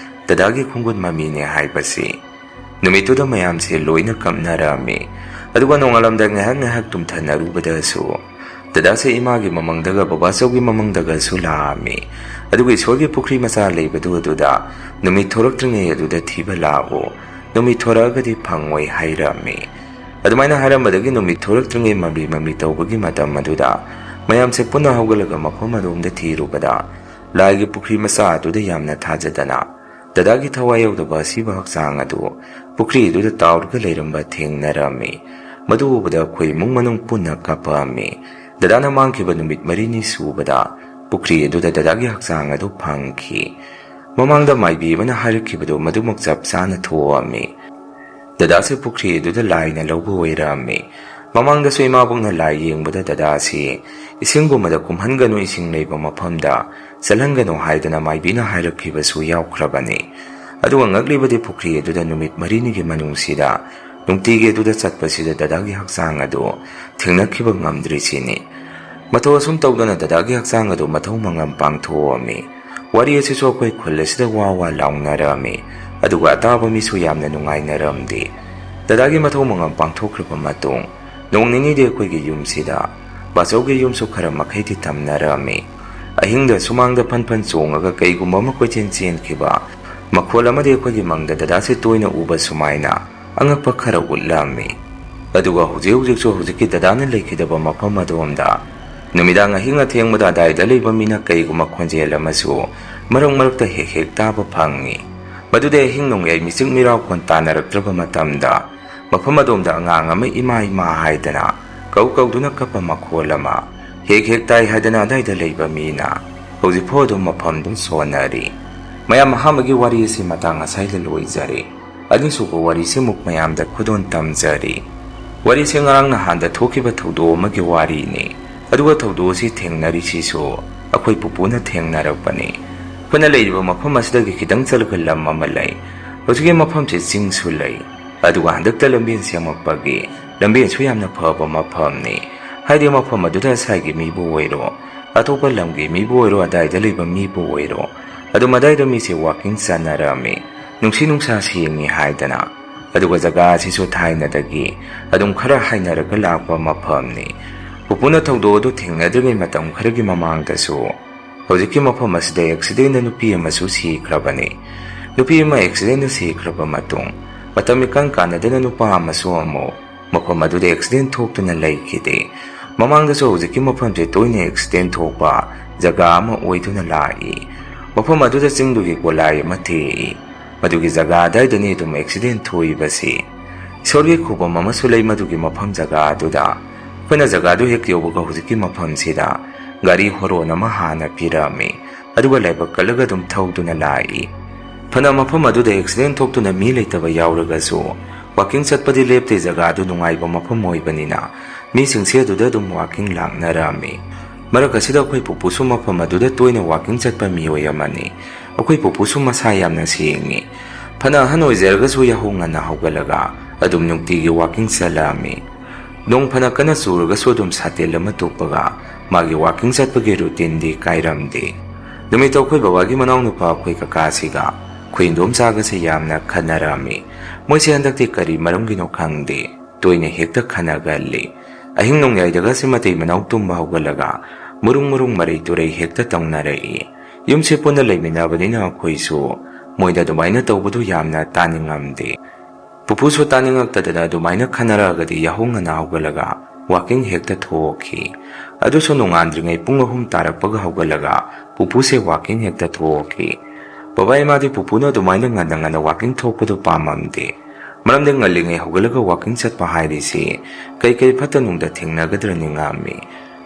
ꯗꯗꯥꯒꯤ ꯈꯨꯡꯒꯨꯟ ꯃꯃꯤꯅꯦ ꯍꯥꯏꯕꯁꯤ꯫ ꯅꯨꯃꯤꯠꯇꯨꯗ ꯃꯌꯥꯝꯁꯦ ꯂꯣꯏꯅ ꯀꯞꯅꯔꯝꯃꯤ꯫ ꯑꯗꯨꯒ ꯅꯣꯡꯉꯥꯜꯂꯝꯗꯥꯏ ꯉꯥꯏꯍꯥꯛ ꯉꯥꯏꯍꯥꯛ ꯇꯨꯝꯊꯅꯔꯨꯕꯗꯁꯨ ꯗꯗꯥꯁꯦ ꯏꯃꯥꯒꯤ ꯃꯃꯪꯗꯒ ꯕꯕꯥꯆꯧꯒꯤ ꯃꯃꯪꯗꯒꯁꯨ ꯂꯥꯛꯑꯝꯃꯤ꯫ ꯑꯗꯨꯒ ꯏꯁꯣꯔꯒꯤ ꯄꯨꯈ꯭ꯔꯤ ꯃꯆꯥ ꯂꯩꯕꯗꯨ ꯑꯗꯨꯗ ꯅꯨꯃꯤꯠ ꯊꯣꯔꯛꯇ꯭ꯔꯤꯉꯩ ꯑꯗꯨꯗ ꯊꯤꯕ ꯂꯥꯛꯑꯣ, ꯅꯨꯃꯤꯠ ꯊꯣꯔꯛꯑꯒꯗꯤ ꯐꯪꯉꯣꯏ ꯍꯥꯏꯔꯝꯃꯤ꯫ ꯑꯗꯨꯃꯥꯏꯅ ꯍꯥꯏꯔꯝꯕꯗꯒꯤ ꯅꯨꯃꯤꯠ ꯊꯣꯔꯛꯇ꯭ꯔꯤꯉꯩ ꯃꯝꯂꯤ ꯃꯝꯂꯤ ꯇꯧꯕꯒꯤ ꯃꯇꯝ ꯑꯗꯨꯗ ꯃꯌꯥꯝꯁꯦ ꯄꯨꯟꯅ ꯍꯧꯒꯠꯂꯒ ꯃꯐꯝ ꯑꯗꯣꯝꯗ ꯊꯤꯔꯨꯕꯗ ꯂꯥꯏꯒꯤ ꯄꯨꯈ꯭ꯔꯤ ꯃꯆꯥ ꯑꯗꯨꯗ ꯌꯥꯝꯅ ꯊꯥꯖꯗꯅ ꯗꯗꯥꯒꯤ ꯊꯋꯥꯏ ꯌꯥꯎꯗꯕ ꯑꯁꯤꯕ ꯍꯛꯆꯥꯡ ꯑꯗꯨ ꯄꯨꯈ꯭ꯔꯤ ꯑꯗꯨꯗ ꯇꯥꯎꯔꯒ ꯂꯩꯔꯝꯕ ꯊꯦꯡꯅꯔꯝꯃꯤ꯫ ꯃꯗꯨ ꯎꯕꯗ ꯑꯩꯈꯣꯏ ꯏꯃꯨꯡ ꯃꯅꯨꯡ ꯄꯨꯟꯅ ꯀꯞꯄꯝꯃꯤ꯫ ꯗꯗꯥꯅ ꯃꯥꯡꯈꯤꯕ ꯅꯨꯃꯤꯠ ꯃꯔꯤꯅꯤ ꯁꯨꯕꯗ ꯄꯨꯈ꯭ꯔꯤ ꯑꯗꯨꯗ ꯗꯗꯥꯒꯤ ꯍꯛꯆꯥꯡ ꯑꯗꯨ ꯐꯪꯈꯤ꯫ ꯃꯃꯥꯡꯗ ꯃꯥꯏꯕꯤ ꯑꯃꯅ ꯍꯥꯏꯔꯛꯈꯤꯕꯗꯨ ꯃꯗꯨꯃꯛ ꯆꯞ ꯆꯥꯅ ꯊꯣꯛꯑꯝꯃꯤ꯫ ꯗꯗꯥꯁꯦ ꯄꯨꯈ꯭ꯔꯤ ꯑꯗꯨꯗ ꯂꯥꯏꯅ ꯂꯧꯕ ꯑꯣꯏꯔꯝꯃꯤ꯫ ꯃꯃꯥꯡꯗꯁꯨ ꯏꯃꯥꯕꯣꯛꯅ ꯂꯥꯏ ꯌꯦꯡꯕꯗ ꯗꯗꯥꯁꯤ ꯏꯁꯤꯡꯒꯨꯝꯕꯗ ꯀꯨꯝꯍꯟꯒꯅꯨ, ꯏꯁꯤꯡ ꯂꯩꯕ ꯃꯐꯝꯗ ꯆꯠꯍꯟꯒꯅꯨ ꯍꯥꯏꯗꯅ ꯃꯥꯏꯕꯤꯅ ꯍꯥꯏꯔꯛꯈꯤꯕꯁꯨ ꯌꯥꯎꯈ꯭ꯔꯕꯅꯤ꯫ ꯑꯗꯨꯒ ꯉꯛꯂꯤꯕꯗꯤ ꯄꯨꯈ꯭ꯔꯤ ꯑꯗꯨꯗ ꯅꯨꯃꯤꯠ ꯃꯔꯤꯅꯤꯒꯤ ꯃꯅꯨꯡꯁꯤꯗ ꯅꯨꯡꯇꯤꯒꯤ ꯑꯗꯨꯗ ꯆꯠꯄꯁꯤꯗ ꯗꯗꯥꯒꯤ ꯍꯛꯆꯥꯡ ꯑꯗꯨ ꯊꯦꯡꯅꯈꯤꯕ ꯉꯝꯗ꯭ꯔꯤꯁꯤꯅꯤ꯫ ꯃꯊꯧ ꯑꯁꯨꯝ ꯇꯧꯗꯅ ꯗꯗꯥꯒꯤ ꯍꯛꯆꯥꯡ ꯑꯗꯨ ꯃꯊꯧ ꯃꯉꯝ ꯄꯥꯡꯊꯣꯛꯑꯝꯃꯤ꯫ ꯋꯥꯔꯤ ꯑꯁꯤꯁꯨ ꯑꯩꯈꯣꯏ ꯈꯨꯜ ꯑꯁꯤꯗ ꯋꯥ ꯋꯥ ꯂꯥꯎꯅꯔꯝꯃꯤ꯫ ꯑꯗꯨꯒ ꯑꯇꯥꯕ ꯃꯤꯁꯨ ꯌꯥꯝꯅ ꯅꯨꯡꯉꯥꯏꯅꯔꯝꯗꯦ꯫ ꯗꯗꯥꯒꯤ ꯃꯊꯧ ꯃꯉꯝ ꯄꯥꯡꯊꯣꯛꯈ꯭ꯔꯕ ꯃꯇꯨꯡ ꯅꯣꯡ ꯅꯤꯅꯤꯗꯤ ꯑꯩꯈꯣꯏꯒꯤ ꯌꯨꯝꯁꯤꯗ ꯕꯥꯆꯧꯒꯤ ꯌꯨꯝꯁꯨ ꯈꯔ ꯃꯈꯩꯗꯤ ꯇꯝꯅꯔꯝꯃꯤ꯫ ꯑꯍꯤꯡꯗ ꯁꯨꯃꯥꯡꯗ ꯐꯟ ꯐꯟ ꯆꯣꯡꯉꯒ ꯀꯩꯒꯨꯝꯕ ꯑꯃ ꯀꯣꯏꯆꯦꯟ ꯆꯦꯟꯈꯤꯕ ꯃꯈꯣꯜ ꯑꯃꯗꯤ ꯑꯩꯈꯣꯏꯒꯤ ꯃꯪꯗ ꯗꯗꯥꯁꯦ ꯇꯣꯏꯅ ꯎꯕ ꯁꯨꯃꯥꯏꯅ ꯑꯉꯛꯄ ꯈꯔ ꯎꯠꯂꯝꯃꯤ꯫ ꯑꯗꯨꯒ ꯍꯧꯖꯤꯛ ꯍꯧꯖꯤꯛꯁꯨ ꯍꯧꯖꯤꯛꯀꯤ ꯗꯗꯥꯅ ꯂꯩꯈꯤꯗꯕ ꯃꯐꯝ ꯑꯗꯣꯝꯗ ꯅꯨꯃꯤꯗꯥꯡ ꯑꯍꯤꯡ ꯑꯊꯦꯡꯕꯗ ꯑꯗꯥꯏꯗ ꯂꯩꯕ ꯃꯤꯅ ꯀꯩꯒꯨꯝꯕ ꯈꯣꯟꯖꯦꯜ ꯑꯃꯁꯨ ꯃꯔꯛ ꯃꯔꯛꯇ ꯍꯦꯛ ꯍꯦꯛ ꯇꯥꯕ ꯐꯪꯉꯤ꯫ ꯃꯗꯨꯗꯤ ꯑꯍꯤꯡ ꯅꯣꯡꯌꯥꯏ ꯃꯤꯆꯤꯛ ꯃꯤꯔꯥꯎꯈꯣꯟ ꯇꯥꯅꯔꯛꯇ꯭ꯔꯕ ꯃꯇꯝꯗ ꯃꯐꯝ ꯑꯗꯣꯝꯗ ꯑꯉꯥꯡ ꯑꯃ ꯏꯃꯥ ꯏꯃꯥ ꯍꯥꯏꯗꯅ ꯀꯧ ꯀꯧꯗꯨꯅ ꯀꯞꯄ ꯃꯈꯣꯜ ꯑꯃ ꯍꯦꯛ ꯍꯦꯛ ꯇꯥꯏ ꯍꯥꯏꯗꯅ ꯑꯗꯥꯏꯗ ꯂꯩꯕ ꯃꯤꯅ ꯍꯧꯖꯤꯛꯐꯥꯎ ꯑꯗꯨꯝ ꯃꯐꯝꯗꯨ ꯁꯣꯟꯅꯔꯤ꯫ ꯃꯌꯥꯝ, ꯑꯍꯥꯟꯕꯒꯤ ꯋꯥꯔꯤ ꯑꯁꯤ ꯃꯇꯥꯡ ꯑꯁꯥꯏꯗ ꯂꯣꯏꯖꯔꯦ꯫ ꯑꯅꯤꯁꯨꯕ ꯋꯥꯔꯤꯁꯤ ꯑꯃꯨꯛ ꯃꯌꯥꯝꯗ ꯈꯨꯗꯣꯜ ꯇꯝꯖꯔꯤ꯫ ꯋꯥꯔꯤꯁꯦ ꯉꯔꯥꯡ ꯅꯍꯥꯟꯗ ꯊꯣꯛꯈꯤꯕ ꯊꯧꯗꯣꯛ ꯑꯃꯒꯤ ꯋꯥꯔꯤꯅꯤ꯫ ꯑꯗꯨꯒ ꯊꯧꯗꯣꯛ ꯑꯁꯤ ꯊꯦꯡꯅꯔꯤꯁꯤꯁꯨ ꯑꯩꯈꯣꯏ ꯄꯨꯄꯨꯅ ꯊꯦꯡꯅꯔꯛꯄꯅꯤ꯫ ꯑꯩꯈꯣꯏꯅ ꯂꯩꯔꯤꯕ ꯃꯐꯝ ꯑꯁꯤꯗꯒꯤ ꯈꯤꯇꯪ ꯆꯠꯂꯒ ꯂꯝ ꯑꯃ ꯂꯩ꯫ ꯍꯧꯖꯤꯛꯀꯤ ꯃꯐꯝꯁꯤ ꯆꯤꯡꯁꯨ ꯂꯩ, ꯑꯗꯨꯒ ꯍꯟꯗꯛꯇ ꯂꯝꯕꯦꯟ ꯁꯦꯝꯃꯛꯄꯒꯤ ꯂꯝꯕꯦꯟꯁꯨ ꯌꯥꯝꯅ ꯐꯕ ꯃꯐꯝꯅꯤ꯫ ꯍꯥꯏꯗꯤ, ꯃꯐꯝ ꯑꯗꯨꯗ ꯑꯁꯥꯏꯒꯤ ꯃꯤꯕꯨ ꯑꯣꯏꯔꯣ, ꯑꯇꯣꯞꯄ ꯂꯝꯒꯤ ꯃꯤꯕꯨ ꯑꯣꯏꯔꯣ, ꯑꯗꯥꯏꯗ ꯂꯩꯕ ꯃꯤꯕꯨ ꯑꯣꯏꯔꯣ, ꯑꯗꯨꯝ ꯑꯗꯥꯏꯗ ꯃꯤꯁꯦ ꯋꯥꯀꯤꯡ ꯆꯠꯅꯔꯝꯃꯤ, ꯅꯨꯡꯁꯤ ꯅꯨꯡꯁꯥ ꯁꯦꯡꯉꯤ ꯍꯥꯏꯗꯅ꯫ ꯑꯗꯨꯒ ꯖꯒꯥ ꯑꯁꯤꯁꯨ ꯊꯥꯏꯅꯗꯒꯤ ꯑꯗꯨꯝ ꯈꯔ ꯍꯥꯏꯅꯔꯒ ꯂꯥꯛꯄ ꯃꯐꯝꯅꯤ꯫ ꯄꯨꯄꯨꯅ ꯊꯧꯗꯣꯛ ꯑꯗꯨ ꯊꯦꯡꯅꯗ꯭ꯔꯤꯉꯩ ꯃꯇꯝ ꯈꯔꯒꯤ ꯃꯃꯥꯡꯗꯁꯨ ꯍꯧꯖꯤꯛꯀꯤ ꯃꯐꯝ ꯑꯁꯤꯗ ꯑꯦꯛꯁꯤꯗꯦꯟꯗ ꯅꯨꯄꯤ ꯑꯃꯁꯨ ꯁꯤꯈ꯭ꯔꯕꯅꯤ꯫ ꯅꯨꯄꯤ ꯑꯃ ꯑꯦꯛꯁꯤꯗꯦꯟꯗ ꯁꯤꯈ꯭ꯔꯕ ꯃꯇꯨꯡ, ꯃꯇꯝ ꯏꯀꯥꯟ ꯀꯥꯟꯅꯗꯅ ꯅꯨꯄꯥ ꯑꯃꯁꯨ ꯑꯃꯨꯛ ꯃꯐꯝ ꯑꯗꯨꯗ ꯑꯦꯛꯁꯤꯗꯦꯟ ꯊꯣꯛꯇꯨꯅ ꯂꯩꯈꯤꯗꯦ꯫ ꯃꯃꯥꯡꯗꯁꯨ ꯍꯧꯖꯤꯛꯀꯤ ꯃꯐꯝꯁꯦ ꯇꯣꯏꯅ ꯑꯦꯛꯁꯤꯗꯦꯟ ꯊꯣꯛꯄ ꯖꯒꯥ ꯑꯃ ꯑꯣꯏꯗꯨꯅ ꯂꯥꯛꯏ꯫ ꯃꯐꯝ ꯑꯗꯨꯗ ꯆꯤꯡꯗꯨꯒꯤ ꯒꯣꯂꯥꯏ ꯑꯃ ꯊꯦꯛꯏ꯫ ꯃꯗꯨꯒꯤ ꯖꯒꯥ ꯑꯗꯥꯏꯗꯅꯤ ꯑꯗꯨꯝ ꯑꯦꯛꯁꯤꯗꯦꯟ ꯊꯣꯛꯏꯕꯁꯤ꯫ ꯏꯁꯣꯔꯒꯤ ꯈꯨꯕꯝ ꯑꯃꯁꯨ ꯂꯩ ꯃꯗꯨꯒꯤ ꯃꯐꯝ ꯖꯒꯥ ꯑꯗꯨꯗ꯫ ꯑꯩꯈꯣꯏꯅ ꯖꯒꯥꯗꯨ ꯍꯦꯛ ꯌꯧꯕꯒ ꯍꯧꯖꯤꯛꯀꯤ ꯃꯐꯝꯁꯤꯗ ꯒꯥꯔꯤ ꯍꯣꯔꯣꯟ ꯑꯃ ꯍꯥꯟꯅ ꯄꯤꯔꯝꯃꯤ, ꯑꯗꯨꯒ ꯂꯥꯏꯕꯛ ꯀꯜꯂꯒ ꯑꯗꯨꯝ ꯊꯧꯗꯨꯅ ꯂꯥꯛꯏ꯫ ꯐꯅ ꯃꯐꯝ ꯑꯗꯨꯗ ꯑꯦꯛꯁꯤꯗꯦꯟ ꯊꯣꯛꯇꯨꯅ ꯃꯤ ꯂꯩꯇꯕ ꯌꯥꯎꯔꯒꯁꯨ, ꯋꯥꯀꯤꯡ ꯆꯠꯄꯗꯤ ꯂꯦꯞꯇꯦ, ꯖꯒꯥꯗꯨ ꯅꯨꯡꯉꯥꯏꯕ ꯃꯐꯝ ꯑꯣꯏꯕꯅꯤꯅ ꯃꯤꯁꯤꯡꯁꯦ ꯑꯗꯨꯗ ꯑꯗꯨꯝ ꯋꯥꯀꯤꯡ ꯂꯥꯛꯅꯔꯝꯃꯤ꯫ ꯃꯔꯛ ꯑꯁꯤꯗ ꯑꯩꯈꯣꯏ ꯄꯨꯄꯨꯁꯨ ꯃꯐꯝ ꯑꯗꯨꯗ ꯇꯣꯏꯅ ꯋꯥꯀꯤꯡ ꯆꯠꯄ ꯃꯤꯑꯣꯏ ꯑꯃꯅꯤ꯫ ꯑꯩꯈꯣꯏ ꯄꯨꯄꯨꯁꯨ ꯃꯁꯥ ꯌꯥꯝꯅ ꯁꯦꯡꯉꯤ꯫ ꯐꯅ ꯑꯍꯟ ꯑꯣꯏꯖꯔꯒꯁꯨ ꯌꯥꯍꯧ ꯉꯟꯅ ꯍꯧꯒꯠꯂꯒ ꯑꯗꯨꯝ ꯅꯨꯡꯇꯤꯒꯤ ꯋꯥꯀꯤꯡ ꯆꯠꯂꯛꯑꯝꯃꯤ꯫ ꯅꯣꯡ ꯐꯅ ꯀꯟꯅ ꯆꯨꯔꯒꯁꯨ ꯑꯗꯨꯝ ꯁꯥꯇꯤꯟ ꯑꯃ ꯇꯨꯞꯄꯒ ꯃꯥꯒꯤ ꯋꯥꯀꯤꯡ ꯆꯠꯄꯒꯤ ꯔꯨꯇꯤꯟꯗꯤ ꯀꯥꯏꯔꯝꯗꯦ꯫ ꯅꯨꯃꯤꯠꯇꯣ ꯑꯩꯈꯣꯏ ꯕꯕꯥꯒꯤ ꯃꯅꯥꯎꯅꯨꯄꯥ ꯑꯩꯈꯣꯏ ꯀꯀꯥꯁꯤꯒ ꯑꯩꯈꯣꯏ ꯏꯟꯗꯣꯝꯆꯥꯒꯁꯦ ꯌꯥꯝꯅ ꯈꯟꯅꯔꯝꯃꯤ꯫ ꯃꯣꯏꯁꯦ ꯍꯟꯗꯛꯇꯤ ꯀꯔꯤ ꯃꯔꯝꯒꯤꯅꯣ ꯈꯪꯗꯦ, ꯇꯣꯏꯅ ꯍꯦꯛꯇ ꯈꯟꯅꯒꯜꯂꯤ꯫ ꯑꯍꯤꯡ ꯅꯣꯡꯌꯥꯏꯗꯒꯁꯦ ꯃꯇꯩ ꯃꯅꯥꯎ ꯇꯨꯝꯕ ꯍꯧꯒꯠꯂꯒ ꯃꯔꯨꯡ ꯃꯔꯨꯡ ꯃꯔꯩ ꯇꯨꯔꯩ ꯍꯦꯛꯇ ꯇꯧꯅꯔꯛꯏ꯫ ꯌꯨꯝꯁꯦ ꯄꯨꯟꯅ ꯂꯩꯃꯤꯟꯅꯕꯅꯤꯅ ꯑꯩꯈꯣꯏꯁꯨ ꯃꯣꯏꯗ ꯑꯗꯨꯃꯥꯏꯅ ꯇꯧꯕꯗꯨ ꯌꯥꯝꯅ ꯇꯥꯅꯤꯡꯉꯝꯗꯦ꯫ ꯄꯨꯄꯨꯁꯨ ꯇꯥꯅꯤꯡꯉꯛꯇꯗꯅ ꯑꯗꯨꯃꯥꯏꯅ ꯈꯟꯅꯔꯛꯑꯒꯗꯤ ꯌꯥꯍꯧ ꯉꯟꯅ ꯍꯧꯒꯠꯂꯒ ꯋꯥꯀꯤꯡ ꯍꯦꯛꯇ ꯊꯣꯛꯈꯤ꯫ ꯑꯗꯨꯁꯨ ꯅꯣꯡꯉꯥꯟꯗ꯭ꯔꯤꯉꯩ ꯄꯨꯡ ꯑꯍꯨꯝ ꯇꯥꯔꯛꯄꯒ ꯍꯧꯒꯠꯂꯒ ꯄꯨꯄꯨꯁꯦ ꯋꯥꯀꯤꯡ ꯍꯦꯛꯇ ꯊꯣꯛꯈꯤ꯫ ꯕꯕꯥ ꯏꯃꯥꯗꯤ ꯄꯨꯄꯨꯅ ꯑꯗꯨꯃꯥꯏꯅ ꯉꯟꯅ ꯉꯟꯅ ꯋꯥꯀꯤꯡ ꯊꯣꯛꯄꯗꯨ ꯄꯥꯝꯃꯝꯗꯦ꯫ ꯃꯔꯝꯗꯤ ꯉꯜꯂꯤꯉꯩ ꯍꯧꯒꯠꯂꯒ ꯋꯥꯀꯤꯡ ꯆꯠꯄ ꯍꯥꯏꯔꯤꯁꯤ ꯀꯩꯀꯩ ꯐꯠꯇ ꯅꯨꯡꯗ ꯊꯦꯡꯅꯒꯗ꯭ꯔꯅꯤ ꯉꯥꯝꯃꯤ꯫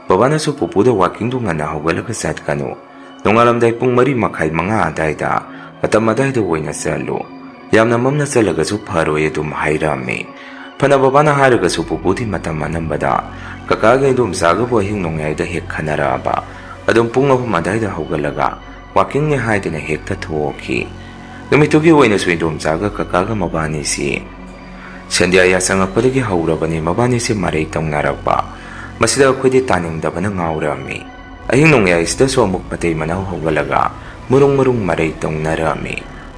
ꯕꯕꯥꯅꯁꯨ ꯄꯨꯄꯨꯗ ꯋꯥꯀꯤꯡꯗꯨ ꯉꯟꯅ ꯍꯧꯒꯠꯂꯒ ꯆꯠꯀꯅꯨ, ꯅꯣꯡꯉꯥꯜꯂꯝꯗꯥꯏ ꯄꯨꯡ ꯃꯔꯤ ꯃꯈꯥꯏ ꯃꯉꯥ ꯑꯗꯥꯏꯗ, ꯃꯇꯝ ꯑꯗꯥꯏꯗ ꯑꯣꯏꯅ ꯆꯠꯂꯨ꯫ ꯌꯥꯝꯅ ꯃꯝꯅ ꯆꯠꯂꯒꯁꯨ ꯐꯔꯣꯏ ꯑꯗꯨꯝ ꯍꯥꯏꯔꯝꯃꯤ꯫ ꯐꯅ ꯕꯕꯥꯅ ꯍꯥꯏꯔꯒꯁꯨ ꯄꯨꯄꯨꯗꯤ ꯃꯇꯝ ꯑꯅꯝꯕꯗ ꯀꯀꯥꯒ ꯏꯗꯣꯝꯆꯥꯒꯕꯨ ꯑꯍꯤꯡ ꯅꯣꯡꯌꯥꯏꯗ ꯍꯦꯛ ꯈꯟꯅꯔꯛꯑꯕ, ꯑꯗꯨꯝ ꯄꯨꯡ ꯑꯍꯨꯝ ꯑꯗꯥꯏꯗ ꯍꯧꯒꯠꯂꯒ walkingꯅꯦ ꯍꯥꯏꯗꯅ ꯍꯦꯛꯇ ꯊꯣꯛꯈꯤ꯫ ꯅꯨꯃꯤꯠꯇꯨꯒꯤ ꯑꯣꯏꯅꯁꯨ ꯏꯗꯣꯝꯆꯥꯒ ꯀꯀꯥꯒ ꯃꯕꯥꯅꯤꯁꯤ ꯁꯟꯙ꯭ꯌꯥ ꯌꯥꯆꯪꯉꯛꯄꯗꯒꯤ ꯍꯧꯔꯕꯅꯤ ꯃꯕꯥꯅꯤꯁꯦ ꯃꯔꯩ ꯇꯧꯅꯔꯛꯄ꯫ ꯃꯁꯤꯗ ꯑꯩꯈꯣꯏꯗꯤ ꯇꯥꯅꯤꯡꯗꯕꯅ ꯉꯥꯎꯔꯝꯃꯤ꯫ ꯑꯍꯤꯡ ꯅꯣꯡꯌꯥꯏꯁꯤꯗꯁꯨ ꯑꯃꯨꯛ ꯃꯇꯩ ꯃꯅꯥꯎ ꯍꯧꯒꯠꯂꯒ ꯃꯔꯨꯡ ꯃꯔꯨꯡ ꯃꯔꯩ ꯇꯧꯅꯔꯝꯃꯤ꯫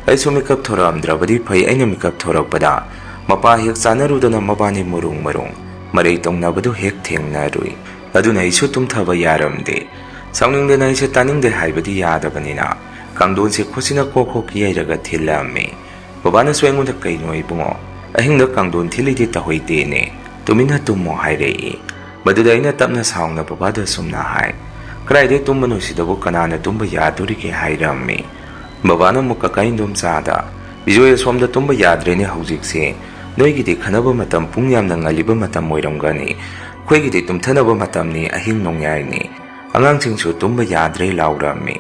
ꯑꯩꯁꯨ ꯃꯤꯀꯞ ꯊꯣꯔꯛꯑꯝꯗ꯭ꯔꯕꯗꯤ ꯐꯩ, ꯑꯩꯅ ꯃꯤꯀꯞ ꯊꯣꯔꯛꯄꯗ ꯃꯄꯥ ꯍꯦꯛ ꯆꯥꯅꯔꯨꯗꯅ ꯃꯕꯥꯅꯤ ꯃꯔꯨꯡ ꯃꯔꯨꯡ ꯃꯔꯩ ꯇꯧꯅꯕꯗꯨ ꯍꯦꯛ ꯊꯦꯡꯅꯔꯨꯏ꯫ ꯑꯗꯨꯅ ꯑꯩꯁꯨ ꯇꯨꯝꯊꯕ ꯌꯥꯔꯝꯗꯦ꯫ ꯁꯥꯎꯅꯤꯡꯗꯅ ꯑꯩꯁꯦ ꯇꯥꯅꯤꯡꯗꯦ ꯍꯥꯏꯕꯗꯤ ꯌꯥꯗꯕꯅꯤꯅ ꯀꯥꯡꯗꯣꯟꯁꯦ ꯈꯨꯠꯁꯤꯅ ꯀꯣꯛ ꯀꯣꯛ ꯌꯩꯔꯒ ꯊꯤꯜꯂꯝꯃꯤ꯫ ꯕꯕꯥꯅꯁꯨ ꯑꯩꯉꯣꯟꯗ "ꯀꯩꯅꯣ ꯏꯕꯨꯡꯉꯣ, ꯑꯍꯤꯡꯗ ꯀꯥꯡꯗꯣꯟ ꯊꯤꯜꯂꯤꯗꯤ ꯇꯧꯍꯩꯗꯦꯅꯦ, ꯇꯨꯃꯤꯟꯅ ꯇꯨꯝꯃꯣ" ꯍꯥꯏꯔꯛꯏ꯫ ꯃꯗꯨꯗ ꯑꯩꯅ ꯇꯞꯅ ꯁꯥꯎꯅ ꯕꯕꯥꯗ ꯑꯁꯨꯝꯅ ꯍꯥꯏ, "ꯀꯗꯥꯏꯗꯩ ꯇꯨꯝꯕꯅꯣ ꯁꯤꯗꯕꯨ, ꯀꯅꯥꯅ ꯇꯨꯝꯕ ꯌꯥꯗꯣꯔꯤꯒꯦ?" ꯍꯥꯏꯔꯝꯃꯤ꯫ ꯕꯕꯥꯅ ꯑꯃꯨꯛ ꯀꯀꯥ ꯏꯟꯗꯣꯝꯆꯥꯗ, "ꯕꯤꯖꯣꯏ, ꯑꯁꯣꯝꯗ ꯇꯨꯝꯕ ꯌꯥꯗ꯭ꯔꯦꯅꯦ ꯍꯧꯖꯤꯛꯁꯦ, ꯅꯣꯏꯒꯤꯗꯤ ꯈꯟꯅꯕ ꯃꯇꯝ, ꯄꯨꯡ ꯌꯥꯝꯅ ꯉꯜꯂꯤꯕ ꯃꯇꯝ ꯑꯣꯏꯔꯝꯒꯅꯤ, ꯑꯩꯈꯣꯏꯒꯤꯗꯤ ꯇꯨꯝꯊꯅꯕ ꯃꯇꯝꯅꯤ, ꯑꯍꯤꯡ ꯅꯣꯡꯌꯥꯏꯅꯤ, ꯑꯉꯥꯡꯁꯤꯡꯁꯨ ꯇꯨꯝꯕ ꯌꯥꯗ꯭ꯔꯦ" ꯂꯥꯎꯔꯝꯃꯤ꯫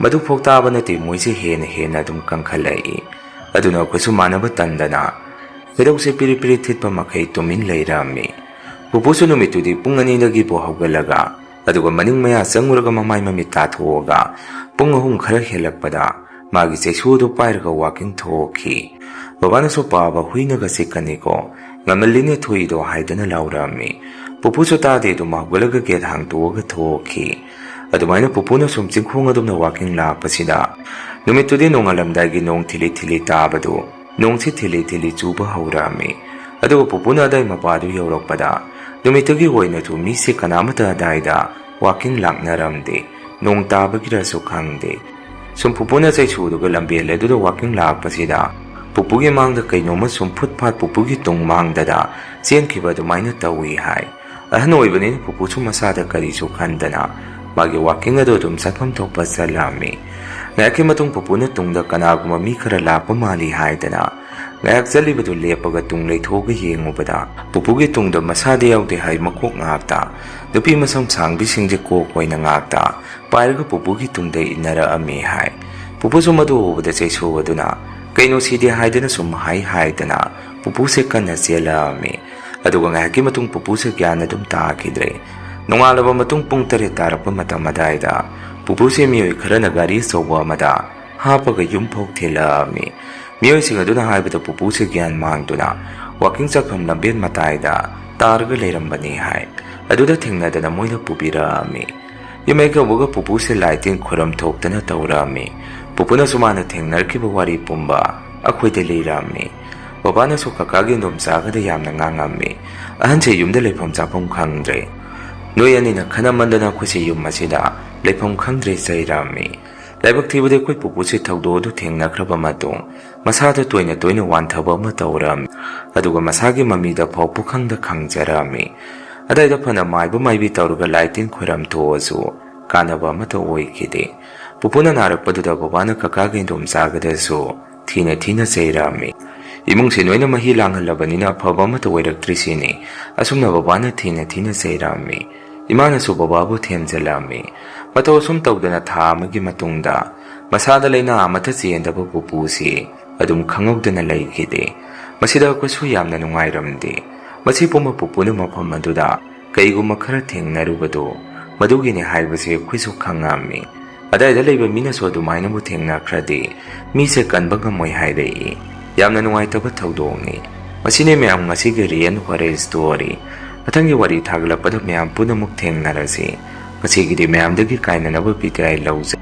ꯃꯗꯨꯐꯥꯎ ꯇꯥꯕ ꯅꯠꯇꯦ, ꯃꯣꯏꯁꯦ ꯍꯦꯟꯅ ꯍꯦꯟꯅ ꯑꯗꯨꯝ ꯀꯟꯈꯠꯂꯛꯏ꯫ ꯑꯗꯨꯅ ꯑꯩꯈꯣꯏꯁꯨ ꯃꯥꯟꯅꯕ ꯇꯟꯗꯅ ꯈꯣꯏꯗꯧꯁꯦ ꯄꯤꯔꯤ ꯄꯤꯔꯤ ꯊꯤꯠꯄ ꯃꯈꯩ ꯇꯨꯃꯤꯟ ꯂꯩꯔꯝꯃꯤ꯫ ꯄꯨꯄꯨꯁꯨ ꯅꯨꯃꯤꯠꯇꯨꯗꯤ ꯄꯨꯡ ꯑꯅꯤꯗꯒꯤꯕꯨ ꯍꯧꯒꯠꯂꯒ, ꯑꯗꯨꯒ ꯃꯅꯤꯡ ꯃꯌꯥ ꯆꯪꯉꯨꯔꯒ ꯃꯃꯥꯏ ꯃꯃꯤꯠ ꯇꯥꯊꯣꯛꯑꯒ, ꯄꯨꯡ ꯑꯍꯨꯝ ꯈꯔ ꯍꯦꯜꯂꯛꯄꯗ ꯃꯥꯒꯤ ꯆꯩꯁꯨ ꯑꯗꯨ ꯄꯥꯏꯔꯒ walking ꯊꯣꯛꯈꯤ꯫ ꯕꯕꯥꯅꯁꯨ "ꯄꯥꯕ ꯍꯨꯏꯅꯒ ꯆꯤꯛꯀꯅꯤꯀꯣ, ꯉꯝꯃꯜꯂꯤꯅꯦ ꯊꯣꯛꯏꯗꯣ" ꯍꯥꯏꯗꯅ ꯂꯥꯎꯔꯝꯃꯤ꯫ ꯄꯨꯄꯨꯁꯨ ꯇꯥꯗꯦ ꯑꯗꯨꯝ ꯍꯧꯒꯠꯂꯒ gate ꯍꯥꯡꯇꯣꯛꯑꯒ ꯊꯣꯛꯈꯤ꯫ ꯑꯗꯨꯃꯥꯏꯅ ꯄꯨꯄꯨꯅ ꯁꯨꯝ ꯆꯤꯡꯈꯣꯡ ꯑꯗꯨꯝꯅ walking ꯂꯥꯛꯄꯁꯤꯗ, ꯅꯨꯃꯤꯠꯇꯨꯗꯤ ꯅꯣꯡꯉꯥꯜꯂꯝꯗꯥꯏꯒꯤ ꯅꯣꯡ ꯊꯤꯂꯤ ꯊꯤꯂꯤ ꯇꯥꯕꯗꯨ ꯅꯣꯡꯁꯤ ꯊꯤꯂꯤ ꯊꯤꯂꯤ ꯆꯨꯕ ꯍꯧꯔꯛꯑꯝꯃꯤ꯫ ꯑꯗꯨꯒ ꯄꯨꯄꯨꯅ ꯑꯗꯥꯏ ꯃꯄꯥꯗꯨ ꯌꯧꯔꯛꯄꯗ, ꯅꯨꯃꯤꯠꯇꯨꯒꯤ ꯑꯣꯏꯅꯁꯨ ꯃꯤꯁꯦ ꯀꯅꯥꯃꯠꯇ ꯑꯗꯥꯏꯗ walking ꯂꯥꯛꯅꯔꯝꯗꯦ꯫ ꯅꯣꯡ ꯇꯥꯕꯒꯤꯔꯁꯨ ꯈꯪꯗꯦ, ꯁꯨꯝ ꯄꯨꯄꯨꯅ ꯆꯩꯁꯨꯗꯨꯒ ꯂꯝꯕꯦꯜ ꯑꯗꯨꯗ walking ꯂꯥꯛꯄꯁꯤꯗ, ꯄꯨꯄꯨꯒꯤ ꯃꯥꯡꯗ ꯀꯩꯅꯣꯝꯃ ꯁꯨꯝ ꯐꯨꯠ ꯐꯥꯠ ꯄꯨꯄꯨꯒꯤ ꯇꯨꯡ ꯃꯥꯡꯗꯗ ꯆꯦꯟꯈꯤꯕ ꯑꯗꯨꯃꯥꯏꯅ ꯇꯧꯏ ꯍꯥꯏ꯫ ꯑꯍꯟ ꯑꯣꯏꯕꯅꯤꯅ ꯄꯨꯄꯨꯁꯨ ꯃꯁꯥꯗ ꯀꯔꯤꯁꯨ ꯈꯟꯗꯅ ꯃꯥꯒꯤ walking ꯑꯗꯨ ꯑꯗꯨꯝ ꯆꯠꯐꯝ ꯊꯣꯛꯄ ꯆꯠꯂꯝꯃꯤ꯫ ꯉꯥꯏꯍꯥꯛꯀꯤ ꯃꯇꯨꯡ ꯄꯨꯄꯨꯅ ꯇꯨꯡꯗ ꯀꯅꯥꯒꯨꯝꯕ ꯃꯤ ꯈꯔ ꯂꯥꯛꯄ ꯃꯥꯜꯂꯤ ꯍꯥꯏꯗꯅ ꯉꯥꯏꯍꯥꯛ ꯆꯠꯂꯤꯕꯗꯨ ꯂꯦꯞꯄꯒ ꯇꯨꯡ ꯂꯩꯊꯣꯛꯑꯒ ꯌꯦꯡꯉꯨꯕꯗ ꯄꯨꯄꯨꯒꯤ ꯇꯨꯡꯗ ꯃꯁꯥꯗ ꯌꯥꯎꯗꯦ ꯍꯥꯏ ꯃꯀꯣꯛ ꯉꯥꯛꯇ, ꯅꯨꯄꯤ ꯃꯁꯝ ꯁꯥꯡꯕꯤꯁꯤꯡꯁꯦ ꯀꯣꯛ ꯑꯣꯏꯅ ꯉꯥꯛꯇ ꯄꯥꯏꯔꯒ ꯄꯨꯄꯨꯒꯤ ꯇꯨꯡꯗ ꯏꯟꯅꯔꯛꯑꯝꯃꯤ ꯍꯥꯏ꯫ ꯄꯨꯄꯨꯁꯨ ꯃꯗꯨ ꯎꯕꯗ ꯆꯩꯁꯨ ꯑꯗꯨꯅ "ꯀꯩꯅꯣ ꯁꯤꯗꯤ?" ꯍꯥꯏꯗꯅ ꯁꯨꯝ ꯍꯥꯏ ꯍꯥꯏꯗꯅ ꯄꯨꯄꯨꯁꯦ ꯀꯟꯅ ꯆꯦꯜꯂꯛꯑꯝꯃꯤ꯫ ꯑꯗꯨꯒ ꯉꯥꯏꯍꯥꯛꯀꯤ ꯃꯇꯨꯡ ꯄꯨꯄꯨꯁꯦ ꯒ꯭ꯌꯥꯟ ꯑꯗꯨꯝ ꯇꯥꯈꯤꯗ꯭ꯔꯦ꯫ ꯅꯣꯡꯉꯥꯜꯂꯕ ꯃꯇꯨꯡ ꯄꯨꯡ ꯇꯔꯦꯠ ꯇꯥꯔꯛꯄ ꯃꯇꯝ ꯑꯗꯥꯏꯗ ꯄꯨꯄꯨꯁꯦ ꯃꯤꯑꯣꯏ ꯈꯔꯅ ꯒꯥꯔꯤ ꯑꯆꯧꯕ ꯑꯃꯗ ꯍꯥꯞꯄꯒ ꯌꯨꯝ ꯐꯥꯎ ꯊꯤꯜꯂꯛꯑꯝꯃꯤ꯫ ꯃꯤꯑꯣꯏꯁꯤꯡ ꯑꯗꯨꯅ ꯍꯥꯏꯕꯗ ꯄꯨꯄꯨꯁꯦ ꯒ꯭ꯌꯥꯟ ꯃꯥꯡꯗꯨꯅ ꯋꯥꯀꯤꯡ ꯆꯠꯐꯝ ꯂꯝꯕꯦꯟ ꯃꯇꯥꯏꯗ ꯇꯥꯔꯒ ꯂꯩꯔꯝꯕꯅꯤ ꯍꯥꯏ꯫ ꯑꯗꯨꯗ ꯊꯦꯡꯅꯗꯅ ꯃꯣꯏꯅ ꯄꯨꯕꯤꯔꯛꯑꯝꯃꯤ꯫ ꯌꯨꯝ ꯍꯦꯛ ꯌꯧꯕꯒ ꯄꯨꯄꯨꯁꯦ ꯂꯥꯏ ꯇꯤꯟ ꯈꯨꯔꯝ ꯊꯣꯛꯇꯅ ꯇꯧꯔꯛꯑꯝꯃꯤ꯫ ꯄꯨꯄꯨꯅꯁꯨ ꯃꯥꯅ ꯊꯦꯡꯅꯔꯛꯈꯤꯕ ꯋꯥꯔꯤ ꯄꯨꯝꯕ ꯑꯩꯈꯣꯏꯗ ꯂꯤꯔꯛꯑꯝꯃꯤ꯫ ꯕꯕꯥꯅꯁꯨ ꯀꯀꯥꯒꯤ ꯏꯟꯗꯣꯝꯆꯥꯒꯗ ꯌꯥꯝꯅ ꯉꯥꯡꯉꯝꯃꯤ꯫ "ꯑꯍꯟꯁꯦ ꯌꯨꯝꯗ ꯂꯩꯐꯝ ꯆꯥꯐꯝ ꯈꯪꯗ꯭ꯔꯦ꯫ ꯅꯣꯏ ꯑꯅꯤꯅ ꯈꯠꯅꯃꯟꯗꯅ ꯑꯩꯈꯣꯏꯁꯦ ꯌꯨꯝ ꯑꯁꯤꯗ ꯂꯩꯐꯝ ꯈꯪꯗ꯭ꯔꯦ" ꯆꯩꯔꯛꯑꯝꯃꯤ꯫ ꯂꯥꯏꯕꯛ ꯊꯤꯕꯗꯤ ꯑꯩꯈꯣꯏ ꯄꯨꯄꯨꯁꯦ ꯊꯧꯗꯣꯛ ꯑꯗꯨ ꯊꯦꯡꯅꯈ꯭ꯔꯕ ꯃꯇꯨꯡ ꯃꯁꯥꯗ ꯇꯣꯏꯅ ꯇꯣꯏꯅ ꯋꯥꯟꯊꯕ ꯑꯃ ꯇꯧꯔꯝꯃꯤ꯫ ꯑꯗꯨꯒ ꯃꯁꯥꯒꯤ ꯃꯃꯤꯗ ꯐꯥꯎ ꯄꯨꯈꯪꯗ ꯈꯪꯖꯔꯝꯃꯤ꯫ ꯑꯗꯥꯏꯗ ꯐꯅ ꯃꯥꯏꯕ ꯃꯥꯏꯕꯤ ꯇꯧꯔꯒ ꯂꯥꯏ ꯇꯤꯟ ꯈꯣꯏꯔꯝ ꯊꯣꯛꯑꯁꯨ ꯀꯥꯟꯅꯕ ꯑꯃꯠꯇ ꯑꯣꯏꯈꯤꯗꯦ꯫ ꯄꯨꯄꯨꯅ ꯅꯥꯔꯛꯄꯗꯨꯗ ꯕꯕꯥꯅ ꯀꯀꯥꯒ ꯏꯟꯗꯣꯝꯆꯥꯒꯗꯁꯨ ꯊꯤꯅ ꯊꯤꯅ ꯆꯩꯔꯝꯃꯤ꯫ "ꯏꯃꯨꯡꯁꯤ ꯅꯣꯏꯅ ꯃꯍꯤ ꯂꯥꯡꯍꯜꯂꯕꯅꯤꯅ ꯑꯐꯕ ꯑꯃꯠꯇ ꯑꯣꯏꯔꯛꯇ꯭ꯔꯤꯁꯤꯅꯤ꯫ ꯑꯁꯨꯝꯅ ꯕꯕꯥꯅ ꯊꯤꯅ ꯊꯤꯅ ꯆꯩꯔꯝꯃꯤ꯫ ꯏꯃꯥꯅꯁꯨ ꯕꯕꯥꯕꯨ ꯊꯦꯝꯖꯤꯜꯂꯝꯃꯤ꯫ ꯃꯇꯧ ꯑꯁꯨꯝ ꯇꯧꯗꯅ ꯊꯥ ꯑꯃꯒꯤ ꯃꯇꯨꯡꯗ ꯃꯁꯥꯗ ꯂꯩꯅꯥ ꯑꯃꯠꯇ ꯆꯦꯟꯗꯕ ꯄꯨꯄꯨꯁꯤ ꯑꯗꯨꯝ ꯈꯪꯍꯧꯗꯅ ꯂꯩꯈꯤꯗꯦ꯫ ꯃꯁꯤꯗ ꯑꯩꯈꯣꯏꯁꯨ ꯌꯥꯝꯅ ꯅꯨꯡꯉꯥꯏꯔꯝꯗꯦ꯫ ꯃꯁꯤ ꯄꯨꯝꯕ ꯄꯨꯄꯨꯅ ꯃꯐꯝ ꯑꯗꯨꯗ ꯀꯩꯒꯨꯝꯕ ꯈꯔ ꯊꯦꯡꯅꯔꯨꯕꯗꯣ ꯃꯗꯨꯒꯤꯅꯤ ꯍꯥꯏꯕꯁꯦ ꯑꯩꯈꯣꯏꯁꯨ ꯈꯪꯉꯝꯃꯤ꯫ ꯑꯗꯥꯏꯗ ꯂꯩꯕ ꯃꯤꯅꯁꯨ ꯑꯗꯨꯃꯥꯏꯅꯕꯨ ꯊꯦꯡꯅꯈ꯭ꯔꯗꯤ ꯃꯤꯁꯦ ꯀꯟꯕ ꯉꯝꯃꯣꯏ ꯍꯥꯏꯔꯛꯏ꯫ ꯌꯥꯝꯅ ꯅꯨꯡꯉꯥꯏꯇꯕ ꯊꯧꯗꯣꯛꯅꯤ꯫ ꯃꯁꯤꯅꯤ ꯃꯌꯥꯝ ꯉꯁꯤꯒꯤ ꯔꯤꯌꯦꯜ ꯍꯣꯔꯔ ꯁ꯭ꯇꯣꯔꯤ꯫ ꯃꯊꯪꯒꯤ ꯋꯥꯔꯤ ꯊꯥꯒꯠꯂꯛꯄꯗ ꯃꯌꯥꯝ ꯄꯨꯝꯅꯃꯛ ꯊꯦꯡꯅꯔꯁꯤ꯫ ꯉꯁꯤꯒꯤꯗꯤ ꯃꯌꯥꯝꯗꯒꯤ ꯀꯥꯏꯅꯅꯕ ꯕꯤꯗꯥꯏ ꯂꯧꯖꯩ꯫